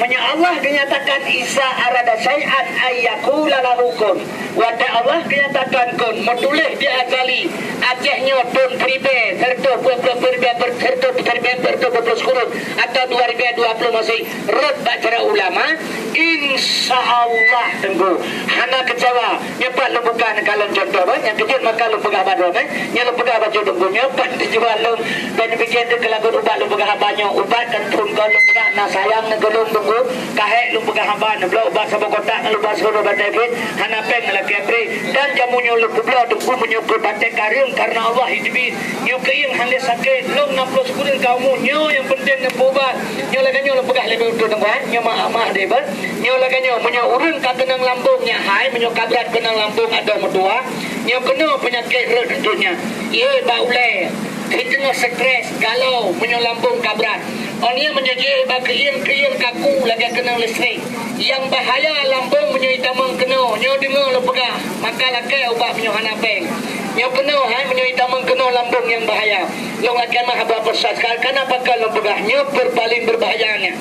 Meunyoe Allah geunyatakan, "Iza arada syai'an an yaqula lahu kun." Watèe Allah geunyatakan kun, meutuléh di azali, Aceh nyoe thôn siribèe sireutoh dua ploh, siribèe sireutoh, siribèe sireutoh dua ploh sikureueng, atau dua ribèe dua ploh Masehi, rhot bak cara ulama, insya Allah Teungku hana keucewa. Nyoe pat lôn buka neukalon contoh, bah, nyang keujeuet maka lôn peugah bak droeneuh, eh. Nyoe lôn peugah bacut Teungku, nyoe pat tujuan lôn. Dan pike teuh keu lagot ubat lôn peugah haba nyoe, ubat kan phôn kon lôn peugah na sayang neuh keu lôn Teungku. Ka hék lôn peugah haba, neubloe ubat saboh kotak ngon ubat sikureueng batèe pih, hana péng lakèe pri. Dan jameun nyoe lôn peubloe Teungku meunyoe keu batèe kareueng kareuna Allah jiteubiet. Nyoe keuieng han lé sakét, lôn nam ploh sikureueng ka umu, nyoe nyang peunteng neupeuubat. Nyoe lagèe nyoe lôn peugah lé beutôi Teungku, eh. Nyoe ma-, maah deh, bah. Nyoe lagèe nyoe, meunyoe ureueng ka keunong lambông nyan hai, meunyoe ka brat keunong lambông atau meutuha, nyoe keunoe peunyakét rhot dudoe nyan. Ié bak ulèe, jiteungoh stres, galau, meunyoe lambông ka brat. Óh lheueh nyan meunyoe jiék bak keuieng-keuieng kaku lagèe keunong listrik. Nyang bahaya lambông meunyoe itamong keunoe, nyoe deungoe lôn peugah, maka lakèe ubat meunyoe hana péng. Nyoe keunoe hai meunyoe itamong keunoe lambông nyang bahaya. Lôn lakèe meuhaba peusat kal, kana pakon lôn peugah, nyoe per-, paléng beubahaya nyan.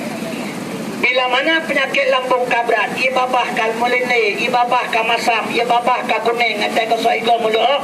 Bila mana peunyakét lambông ka brat, ié babah ka meulindé, ié babah ka masam, ié babah ka kunéng, até keusoe igoe meuleuôh,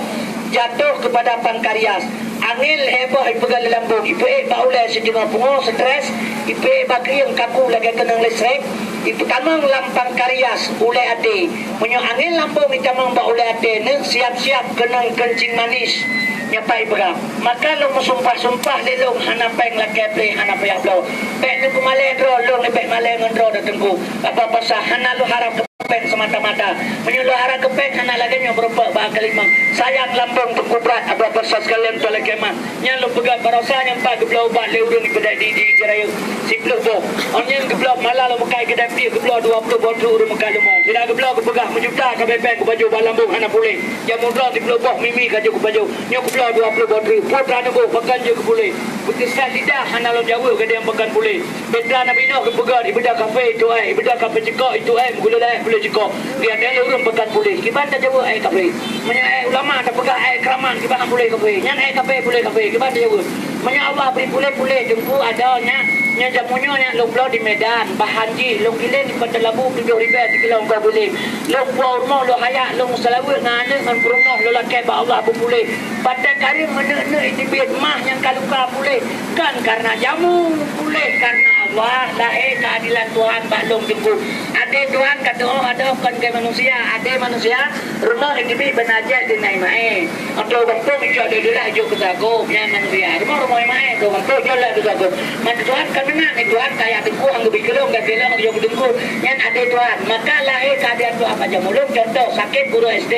jatoh keupada pankarias. Angén lhèe boh ipeugah lé lambông, ipeuék bak ulèe siteungoh pungo, stres, ipeuék bak keuieng kaku lagèe keunong listrik, ipeutamong lam pankarias, ulèe até. Meunyoe angén lambông itamong bak ulèe até, neuh siap-siap keunong keuncing manis. Nyoe pat ipeugah, maka lôn meusumpah-sumpah lé lôn hana péng lakèe pré, hana payah bloe. Bèk neupeumalèe droe lôn, bèk malèe ngon droe Teungku. Apa pasal hana lôn harap Péng semata-mata. Meunyoe lôn hara keu péng hana lagée nyoe meurumpok bak keulimong. Sayang lambong teungku brat, Abu Bakar sekalian tuan lakée mah. Nyan lôn peugah barosa nyang pat geubloe ubat lé ureuëng ibadat di di Jirayeuk. Siploh boh. Ôn nyan geubloe mala lôn meukai keudai pih geubloe dua ploh boh treuk ureuëng meukai leumo. Sira geubloe geupeugah meujuta ka bée péng geupajoh bak lambong hana puléh. Jamu droe siploh boh mimi ka jeuet geupajoh. Nyoe geubloe dua ploh boh treuk. Putra neuboh pakon jeuet geupuléh. Beukeusan lidah hana lôn jaweueb gadeng pakon puléh. Petra Nabi Nuh geupeugah ibadat kafé itu ai, ibadat kafé cekok itu ai, meugulo laén puléh cekok. Di ateueh lé ureuëng pakon puléh, kiban tajaweueb ai kafé. Meunyoe ai ulama tapeugah ai keuramat, kiban puléh kafé. Nyan ai kafé puléh kafé, kiban tajaweueb. Meunyoe Allah bri puléh-puléh teungku adoe nyan, nyan jamu nyoe nyan lôn bloe di Medan, bahan jih lôn giléng di Pantalabu tujoh ribée sikilo keu giléng. Lôn puwoe rumoh lôn hayak lôn seulaweuet ngon aneuk ngon peurumoh lôn lakée bak Allah beupuléh. Batée kareueng meuneuk-neuk iteubiet mah nyang ka luka puléh. Kon kareuna jamu, puléh kareuna Allah, lahé keuadilan Tuhan bak lôn teungku. Até Tuhan ka teuôh adoe kon keu manusia, até manusia, rumoh iteubiet beunajah di nai maé. Atau gampông ijok di deulah ijok keu sagob, nyan manusia. Rumoh-rumoh maé, atau gampông ijok lah keu sagob. Maka Tuhan ka meunan, Tuhan kaya teungku, hang geubi keulong, geubi keulong, ijok keu teungku. Nyan até Tuhan. Maka lahé keuadilan Tuhan bak jamu lôn, contoh, sakét guru S D.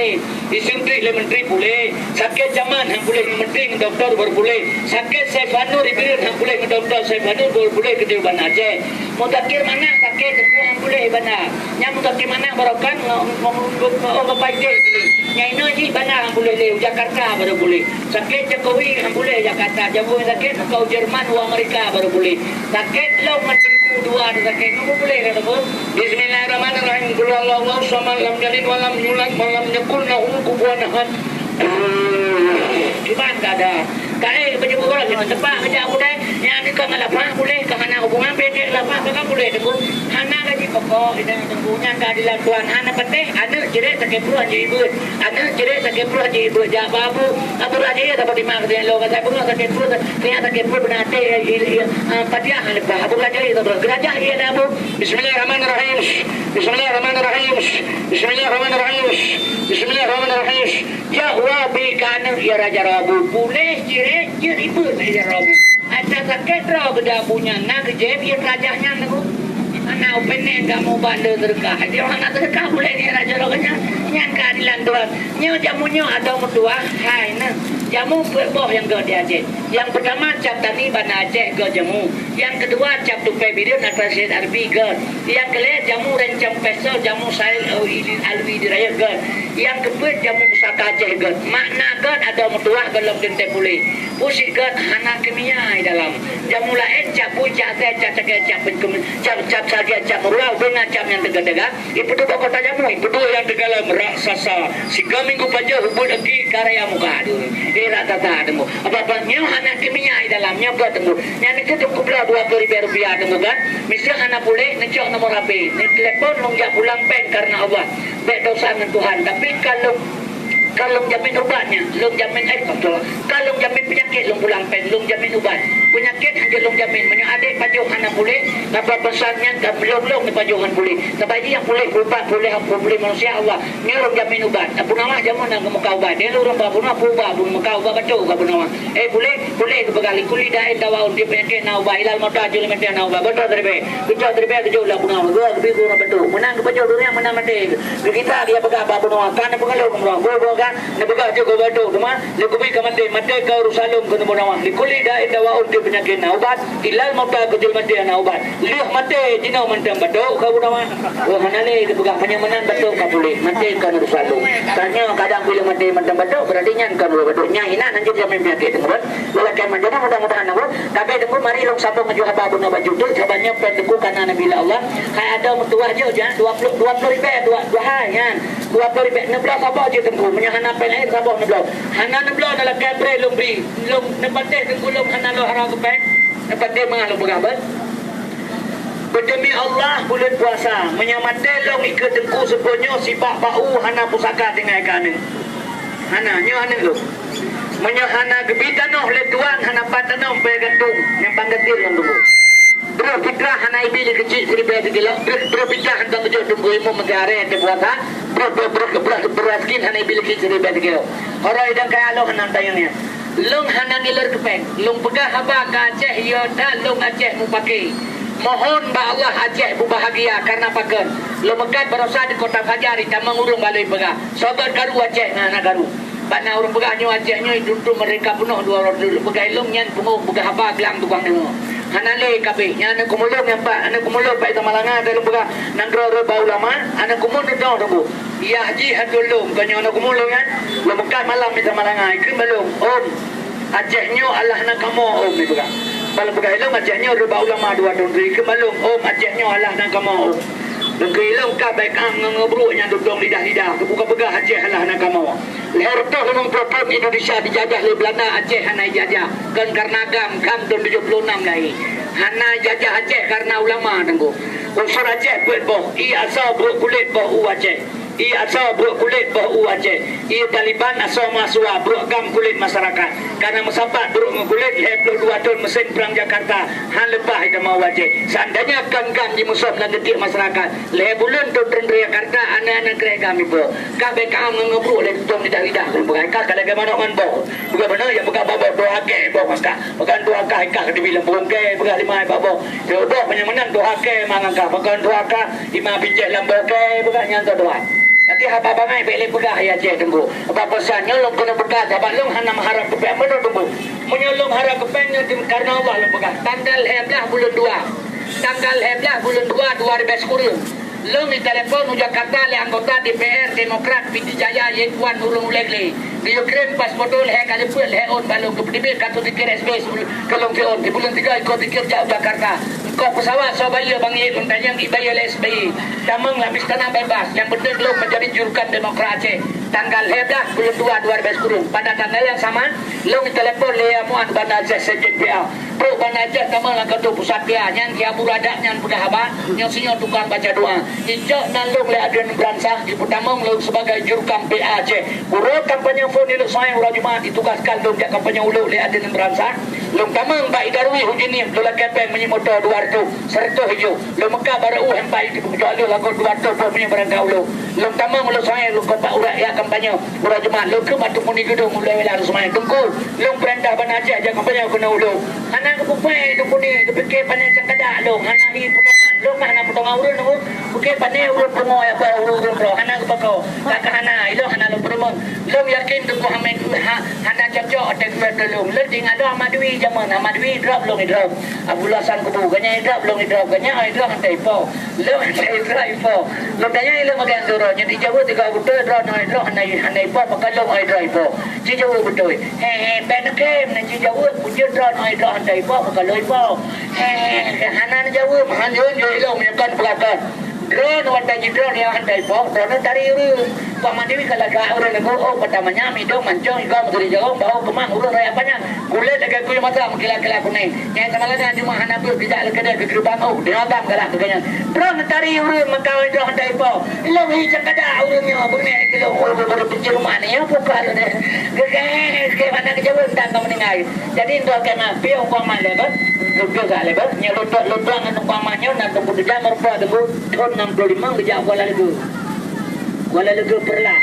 Disuntik lé menteri puléh, sakét Jaman han puléh ngon menteri ngon doktor baru puléh, sakét Saiful Nur Ibrahim han puléh ngon doktor Saiful Nur baru puléh keudéh u Banda Aceh. Muzakir Manaf sakét teungku han puléh i Banda. Nyan Muzakir Manaf barokan ngon, ngon, ngon, ngon, ngon Bapak Idris. Nyan inoe jih Banda han puléh lé, u Jakarta baru puléh. Sakét Jokowi han puléh Jakarta, Jokowi sakét ka u Jerman, u Amerika baru puléh. Sakét lom ngon teungku dua tu sakét. Nunggu puléh dah teungku. Bismillahirrahmanirrahim. Qul huwallahu ahad, samad, lam yalid walam yulad, walam yakul lahu kufuwan ahad. Kiban ka ada. Kaé baju gurah kita tepak kerja budai. Yang ni ka ngalapah boleh, ka hana hubungan pendek lapah, ka boleh teungku. Hana gaji pokok, kita teungku. Nyan keadilan Tuhan. Hana pateh, aneuk jeuet sakét pruh jeuet ibeut. Aneuk jeuet sakét pruh jeuet ibeut. Jak ba Abu, Abu Raja ya dapat lima kerja lo, kata bunga sakét pruh. Nyan sakét pruh beuna até, i, i, ah, padiah leupah. Abu Raja ya dapat. Gerajah iya dah Abu. Bismillahirrahmanirrahim. Bismillahirrahmanirrahim. Bismillahirrahmanirrahim. Bismillahirrahmanirrahim. Ya wa bi kana ya raja rabu. Puléh cirek je ribut raja rabu. Ada sakét roh geuda Abu nyan na geujép ya raja nyan lagu. Hana upeuneng kamu bak le seudeukah. Dia orang nak seudeukah puléh ni raja roh nyan. Nyan keadilan Tuhan. Nyoe jamu nyoe atau meutuah hai na. Jamu peuet boh nyang geuh di Aceh. Nyang peutama cap tani Banda Aceh geuh jamu. Nyang keudua cap tupai bireuen atau Said Arbi geuh. Nyang keulhèe jamu rencam pistol, jamu sail alwi di rayeuk geuh. Nyang keupeuet jamu pusaka Aceh geuh. Makna geuh adoe meutuah gohlom teuntèe puléh. Pusit geuh hana kimia di dalam. Jamu laén cap bui, cap asèe, cap cagèe, cap, cap, cap sagèe, cap meuruwa, beuna cap nyang teuga-teuga. Ipeuduek bak kota jamu, ipeuduek nyang teuga lom raksasa. Sigoe minggu pajoh ubit aki karya muka tu. Eh, raksasa temu. Apa-apa nyoe hana kimia di dalam nyoe buat temu. Nyang itu tu kubla dua puluh ribu rupiah temu kan. Misal hana puléh, neucok nomor H P. Neutelepon lôn jak pulang péng karena Allah. Bèk dosa ngon Tuhan. Tapi kalau, kalau jamin ubatnya, lôn jamin, eh, kalau jamin penyakit lôn pulang péng, lôn jamin ubat. Penyakit hana lôn jamin. Meunyoe adek pajoh hana puléh, napa pesan nyan ka lôn-lôn neupajoh han puléh. Sabab jih nyang puléh ubat, puléh, puléh manusia Allah. Nyoe lôn jamin ubat. Abu Nawas jameun na geumeuka ubat. Dia lôn ureueng ba Abu Nawas, ubat, Abu Nawas, ubat batuk ka Abu Nawas. Eh, puléh, puléh geupeugah likuli dain dawaun, tiep penyakit na ubat. Ilal mauta jul mati na ubat. Beutôi teureubèe. Geucok teureubèe geujok lam Abu Nawas. Geuh geubi gurèe batuk. Meunan geupajoh dunia meunan maté. Geugita dia peugah ba Abu Nawas. Ka neupeugah lôn Abu Nawas. Geuh geuh ka neupeugah jok geuh batuk. Teuma Lé kubi ka maté, maté ka urusan lôn keuneuk meunawa. Likuli dain dawaun, tiep peunyakét na ubat, ilal mauta keujeuet maté hana ubat. Lheueh maté jinoe mantong batuk ka meunawa. Oh, hana lé geupeugah panyang meunan batuk ka puléh, maté ka urusan lôn. Tanyoe kadang bila maté mantong batuk, berarti nyan ka urusan batuk. Nyan inan hanjeuet jamén peunyakét teungku. Lelaki manjadi mudah-mudahan teungku. Tapi teungku mari lôn sambung laju haba bunoe baju tu, haba nyoe péng teungku kana Nabi Allah. Hai ada meutuah je, dua puluh, dua puluh ribèe, dua, dua hai nyan. Dua puluh ribèe, neubloe saboh je teungku. Meunyoe hana péng laén saboh neubloe. Hana neubloe, neulakèe brèe lôn bri. Lôn neupatéh teungku lôn hana lôn harap keu péng. Neupatéh mangat lôn peugah beuh. Beudemi Allah buleuen puasa, meunyoe maté lôn ikeu teungku seupôt nyoe sibak bak u hana pusaka tinggai keu aneuk. Hana, nyoe aneuk lôn. Meunyoe hana geubi tanoh lé Tuhan hana pat tanom pèe gantong nyang panggatir lôn teungku. Breuh fitrah hana ibi lé keuchik siribèe sikilo, breuh, breuh fitrah hana meujok teungku imum meusiaré teupuasa, breuh, breuh, breuh, breuh, breuh raskin hana ibi lé keuchik siribèe sikilo. Horoi dan kaya lôn hana tayang nyan. Lôn hana ngiler keu péng. Lôn peugah haba ka Aceh, yo that lôn Aceh mupake. Mohon bak Allah Aceh beubahagia karena pakon. Lôn meukat barosa di Kota Fajar, di tamong ureuëng baloi peugah. Sobat karu Aceh ngon anak karu. Bak na ureuëng peugah nyoe Aceh nyoe dum-dum merdeka peunoh dua uroe dulu. Peugah ilong nyan pungo peugah haba glang tukang deungoe. Hana lé kabeh. Nyan aneuk kumulong nyan bak, aneuk kumulong bak Ita Malanga, lôn peugah nanggroe rot bak ulama, aneuk kumulong teuh. Yah jih hana lôn, bukan nyoe aneuk kumulong nyan. Lôn meukat malam Ita Malanga, ikheun balong, "Om, Aceh nyoe Allah na kamoe, Om," ipeugah. Bak lôn peugah ilong Aceh nyoe rot bak ulama dua thôn, ikheun balong, "Om, Aceh nyoe Allah na kamoe, Om." Lôn keu ilong ka baik am ngon ngeubruek nyan dudong lidah-lidah, keubuka peugah Aceh Allah na kamoe. Lhèe reutôh limong ploh thôn Indonesia dijajah lé Belanda, Aceh hana ijajah. Kon karena GAM, GAM thôn tujoh ploh nam lahé. Hana ijajah Aceh karena ulama, Teungku. Unsur Aceh peuet boh, ie asoe, brok kulét, boh u Aceh. Ie asoe, brok kulét, boh u Aceh. Ie Taliban, asoe mahasiswa, brok GAM, kulét masyarakat. Karena meusapat brok ngon kulét, lhèe ploh dua thôn meusén prang Jakarta, han leupah itamong u Aceh. Seandainya kon GAM jimusoh lam deutiek masyarakat, lhèe buleuen thôn teuntera Jakarta, aneuk-aneuk kreh GAM ipo. Ka bèk ka am ngon ngeubruek lé tutong lidah-lidah, lôn peugah ka, ka lagèe manok ngon boh. Peugah beuna, ya peugah bak boh, doa kèe boh ngon ka. Peugah doa ka, ka dibi lam burung kèe, peugah lima bak boh. Boh meunyoe meunan doa kèe ma ngon ka. Peugah doa ka, lima bijèh lam boh kèe, peugah nyan doa. Tapi haba bangai bèk lé peugah ya Aceh Teungku. Haba peusan nyoe lôn keuneuk peugah, sabab lôn hana meuharap keupèng meunoe Teungku. Meunyoe lôn harap keupèng nyoe karena Allah lôn peugah. Tanggal lhèe blah buleuen dua. Tanggal lhèe blah buleuen dua dua ribèe sikureueng. Lôn jitelepon u Jakarta lé anggota D P R Demokrat Pidie Jaya Yeng Kuan ureueng ulèe glé. Geuyue kirém pas foto lhèe kali peuet lhèe ôn bak lôn keupeuteubiet kartu tikèt S B S keu lôn siôn. Di buleuen tiga ikot tikèt jak u Jakarta. Kok peusawat soe bayeue Bang Yeng lôn tanyong, ibayeue lé S B Y. Tamong lam Istana Bebas, nyang penting lôn menjadi jurukam Demokrat Aceh. Tanggal lhèe blah buleuen dua dua ribèe sikureueng. Pada tanggal nyang sama, lôn jitelepon lé Yaya Muan Banda Aceh Sekjen P A. Trok Banda Aceh tamong lam kantor pusat P A, nyan Ki Abu Radak nyan peugah haba, nyoe sinyoe tukang baca doa. Icok nan lôn lé Adrian Beransah, jipeutamong lôn sibagai jurukam P A Aceh. Uroe kampanye phon di Lhokseumawe uroe Jumat ditugaskan lôn jak kampanye u Lhok lé Adrian Beransah. Lôn tamong bak Ida Rui Hujinim, lôn lakèe pèng meunyoe moto dua reutôh, seureutôh ijôh. Lôn meukat bak Rauf Hempai, jipeukeujok lôn lagoe dua reutôh boh meunyoe beurangkat u Lhok. Lôn tamong u Lhokseumawe, lôn keupak urat jak kampanye. Uroe Jumat lôn keuh bak Teungku Ni Geudong ulèe wilayah Lhokseumawe. Teungku, lôn peurintah Banda Aceh jak kampanye keunoe u Lhok. Hana geupeuphé Teungku Ni, geupike pane cangkadak lôn, hana hi peutongan. Lôn ka hana peutongan ureueng Teungku, pike pane ureueng pungo ya ba ureueng-ureueng droe, hana geupako. Ka ka hana, ilôn hana lôn peurumoh. Lôn yakin Teungku Hamid ha-, hana cocok ateueh keuluwarga lôn. Lôn ingat lôn Ahmad Dwi jameun, Ahmad Dwi idrop lôn idrop. Abdullah San Kubu, gobnyan idrop lôn idrop, gobnyan idrop hana ipo. Lôn hana idrop ipo. Lôn tanyong ilôn bagaih droe, nyoe dijaweueb tiga beutôi droe nyoe idrop hana, hana ipo, pakon lôn idrop ipo. Ci jaweueb beutôi. He, he, bèk neuklém, na ci jaweueb, bujeuet droe nyoe idrop hana ipo, pakon lôn ipo. He, he, hana neujaweueb, han jaweueb, jaweueb ilôn meunyoe kon peugah kon. Droeneuh watèe jidroeneuh nyang hana ipo, droeneuh tari ureueng. Pak Mandi ka lagak ureueng Teungku, oh, Pertamanya, Midong, Mancong, Igong, Meuturi Jagong, Bau, Keumang, ureueng raya panyang. Kulét lagèe kuyeue mata, meukila-kila kunèng. Nyang sama lagèe cuma hana beuh geujak lé keudè keu geurubang, oh, deungoe agam galak keu gobnyan. Droeneuh tari ureueng, meukawen droeneuh hana ipo. Ilôn hi cangkadak ureueng nyoe, beungoh keu lôn, oh, baru peucuma nyoe, peue ka lôn. Geugèh, geugèh, mana geujaweueb, dan ka meuninggai. Jadi, ndoh keunan, piôh Teungku Amah lé beuh, lôn peugah lé beuh, nyoe lôn tuan, lôn tuan ngon Teungku Amah nyoe, na Teungku Teuja meurumpok Teungku, thôn enam puluh lima geujak Kuala Leugeue. Kuala Leugeue Peureulak.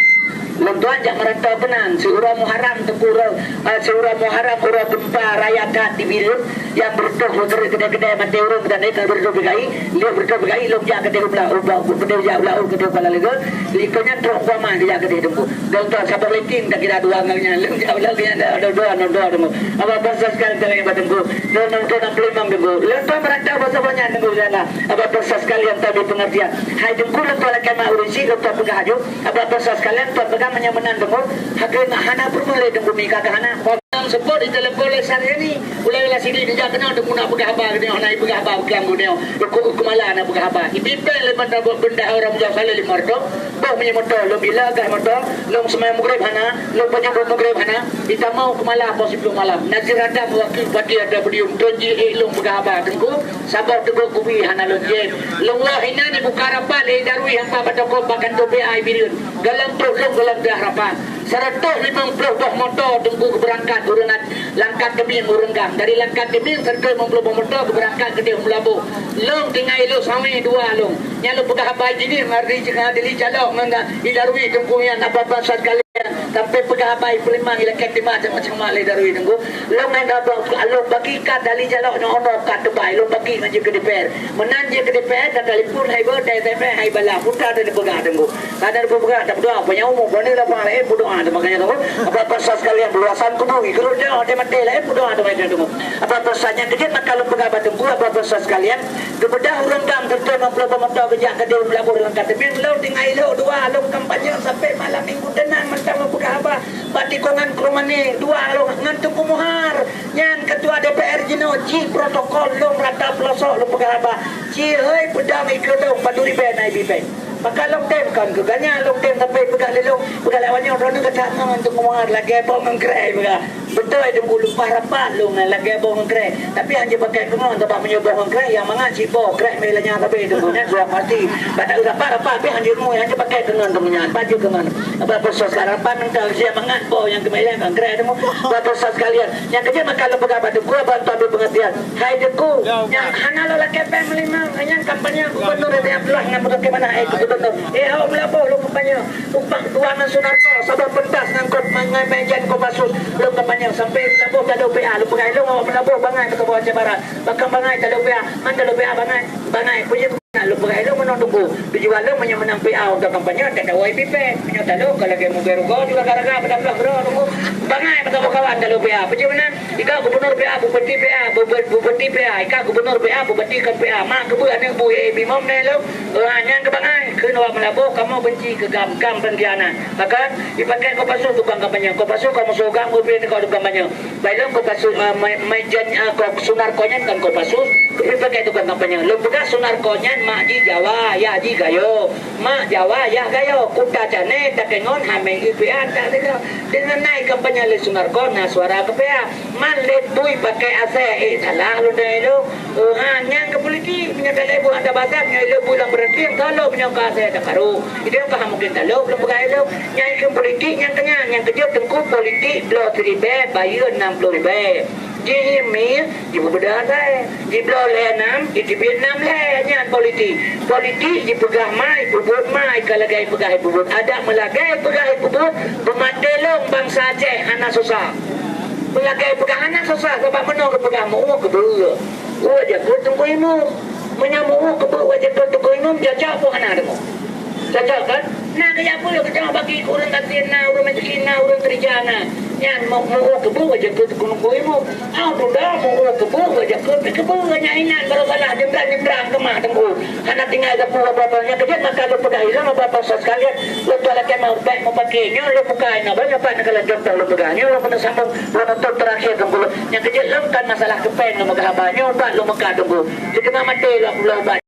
Lôn tuan jak meurantau keunan, siuroe Muharram Teungku, eh, siuroe Muharram uroe geumpa raya that di Bireuen, nyang beureutoh keudè-keudè maté ureueng dan nyang beureutoh P K I, lheueh beureutoh P K I lôn jak keudè u Bla-, u Bla-, keudè jak u Bla-, keudè Kuala Leugeue. Likot nyan trok Teungku Amah geujak keudè Teungku. Lôn tuan saboh liting takira dua ngon nyan. Lôn jak lôn nyan dua, dua, dua, dua, dua. Abah bansa sekalian teurimong bak Teungku. Lôn, lôn tuan enam puluh lima Teungku. Lôn tuan meurantau bak saboh nyan Teungku di sana. Abah bansa sekalian teurimong pengertian. Hai Teungku, lôn tuan lakèe mat ureueng chik, lôn tuan peugah aju. Abah bansa sekalian, tuan peugah meunyoe meunan Teungku. Hana, hana peurumoh lé Teungku mi ka hana. Lôn seupôt di telepon lé Sarheni. Ulèe-ulèe sini dijak keunoe Teungku na peugah haba keunoe, hana ipeugah haba beukiang keunoe. Teungku Keumala na peugah haba. Ipimpén lé benda, benda ureueng Mujawab Saleh lima reutôh. Boh meunyoe moto, lôn bila gah moto, lôn seumayang Maghrib hana, lôn panyang Maghrib hana, itamong Keumala poh siplôh malam. Nazir Adam wakil Bupati ada podium, tron jih ék lôn peugah haba Teungku, saboh teubok kubi hana lôn jép. Lôn woe inan ibuka rapat lé Ida Rui hampa bak toko bak kantô P A Bireuen. Golom trok lôn golom teuah rapat. Seureutôh limong ploh boh moto Teungku geubeurangkat ureueng Langkat Teumieng ureueng GAM. Dari Langkat Teumieng seureutôh limong ploh boh moto geubeurangkat keudéh u Meulaboh. Lôn tinggai lôn sawé dua lôn. Nyan lôn peugah haba jih nyoe, Mardi Jeuha Deli Calok ngon Ida Rui Teungku nyan, abah bansa sekalian. Sampai peugah haba i Peulimang, ilakèe teuma macam-macam lé Darwis Teungku. Lôn ngon abang, lôn bagi ka dari jalok nyoe, ono ka teubai, lôn bagi ngon jeuet keu D P R. Meunan jeuet keu D P R, dan telepon hai beu, dan S M S hai bala. Putra dan peugah Teungku. Kada peugah, tak berdoa, punya umur, punya lapang lain, berdoa tu makanya tu. Apa pasal sekalian, berdoa san kubu, ikut dia, dia mati lain, berdoa tu macam tu. Apa pasal nyang kejut, maka lôn peugah bak Teungku, apa pasal sekalian, Geubeudôh ureueng GAM sireutoh limong ploh boh moto geujak keudeh u Meulaboh lam Kateumeng, lôn tinggai lhok dua lôn kampanye sampai malam minggu teunang mantong lôn peugah haba bak tikongan Kromani dua lôn ngon Teungku Muhar nyang ketua D P R jinoe, jih protokol lôn rata peulosok lôn peugah haba. Ci hôi peudong ikeue lôn padum ribèe na ibi bèe. Maka lôn tem kon keu ganya lôn tem sampai peugah lé lôn, peugah lé awak nyoe droeneuh gata ngon Teungku Muhar lagèe boh ngon krèk peugah. Beutôi Teungku, leupah rapat lôn nyan lagèe boh ngon krèk. Tapi han jeuet pakai keunong, sabab meunyoe boh ngon krèk, nyang mangat cit boh, krèk meuh lanyang sabe Teungku, nyan suah pasti. Bak rapat-rapat pih han jeuet mui, han jeuet pakai keunong Teungku nyan, pat jeuet keunong. Apa proses rapat mantong, nyang mangat boh nyang keumeuh lé ngon krèk Teungku. Apa proses sekalian. Nyang keujeuet maka lôn peugah bak Teungku, abang tu ambil pengertian. Hai Teungku, nyang hana lôn lakèe péng meulimong, nyang kampanye gubernur nyang peulaih ngon bagaimana, eh, gubernur. Eh, awak Meulaboh lôn kampanye. Upah dua ngon Sunarko, saboh pentas ngon kop, ngon, ngon mejen Kopassus, lôn kampanye sampai Meulaboh talo P A, lôn peugah lôn awak Meulaboh bangai bak saboh Aceh Barat, bahkan bangai talo P A, man talo P A bangai, bangai, peue jeuet lôn peugah lôn meunoe Teungku, tujuan lôn meunyoe meunang P A untuk kampanye, tak ada Y P P, meunyoe talo ka lagèe mubèe rugoe juga gara-gara pada belah bro Teungku, bangai bak saboh kawan talo P A, peue jeuet meunan. Ika gubernur P A, bupati P A, bu-, bu-, bupati P A, ika gubernur P A, bupati kon P A. Mak keubeue aneuk bu, eh, bimom neh lom. Eh, nyan keu bangai, kheun awak Meulaboh, kamoe benci keu GAM, GAM pengkhianat. Bahkan, dipakai Kopassus tukang kampanye. Kopassus kamoe suruh GAM, bupati kau tukang kampanye. Baik lom Kopassus, eh, mai, mai jan, eh, ko-, Sunarko nyan kan Kopassus, dipakai tukang kampanye. Lôn peugah Sunarko nyan mak jih Jawa, yah jih Gayo. Mak Jawa yah Gayo, kuta cane takengon hamé U P A tak deungoe. Deungon nai kampanye lé Sunarko na suara keu P A. Man lé bui pakai asèe, eh, salah lôn dai lôn. Oh, ha, nyang keu politik, meunyoe talèe bu ata basah, meunyoe lé bu lam beureuti, talo meunyoe ka asèe takaru. Itu ka mungkin talo, belum peugah lôn. Nyang keu politik, nyang keu nyan, nyang keujeuet Teungku politik bloe siribèe, bayeue nam ploh ribèe. Jih mi, jipeubeudoh asai. Jibloe lhèe nam, jiteubiet nam lhèe. Nyan politik. Politik jipeugah ma, ipubuet ma, ka lagèe ipeugah ipubuet. Adak meulagèe ipeugah ipubuet, peumaté lôn bansa Aceh hana susah. Meulagèe ipeugah hana susah, sabab meunoe geupeugah meu-ueh keubeue. Ueh jakeuet Teungku Imum. Meunyoe meu-ueh keubeue ueh jakeuet Teungku Imum, cocok peue hana deungoe? Cocok kan? Na keuyak peue keu teuma bagi keu ureueng gasien na, ureueng miskin na, ureueng keurija na. Nyan meu-, meu-ueh keubeue ueh jakeuet Teungku Imum. Au tuda meu-ueh keubeue ueh jakeuet, keubeue nyan inan baru salah jeumbran-jeumbran keumah Teungku. Hana tinggai sapeue apa-apa. Nyang keujeuet maka lôn peugah ilôn apa-apa sekalian. Lôn tuan lakèe mau bèk meupaké. Nyoe lôn buka inoe, baru dapat neukalon contoh lôn peugah. Nyoe lôn keuneuk sambung, lôn nonton terakhir Teungku. Nyang keujeuet lôn kan masalah keu péng lôn peugah haba. Nyoe ubat lôn meukat Teungku. Siteungoh maté lôn, lôn ubat.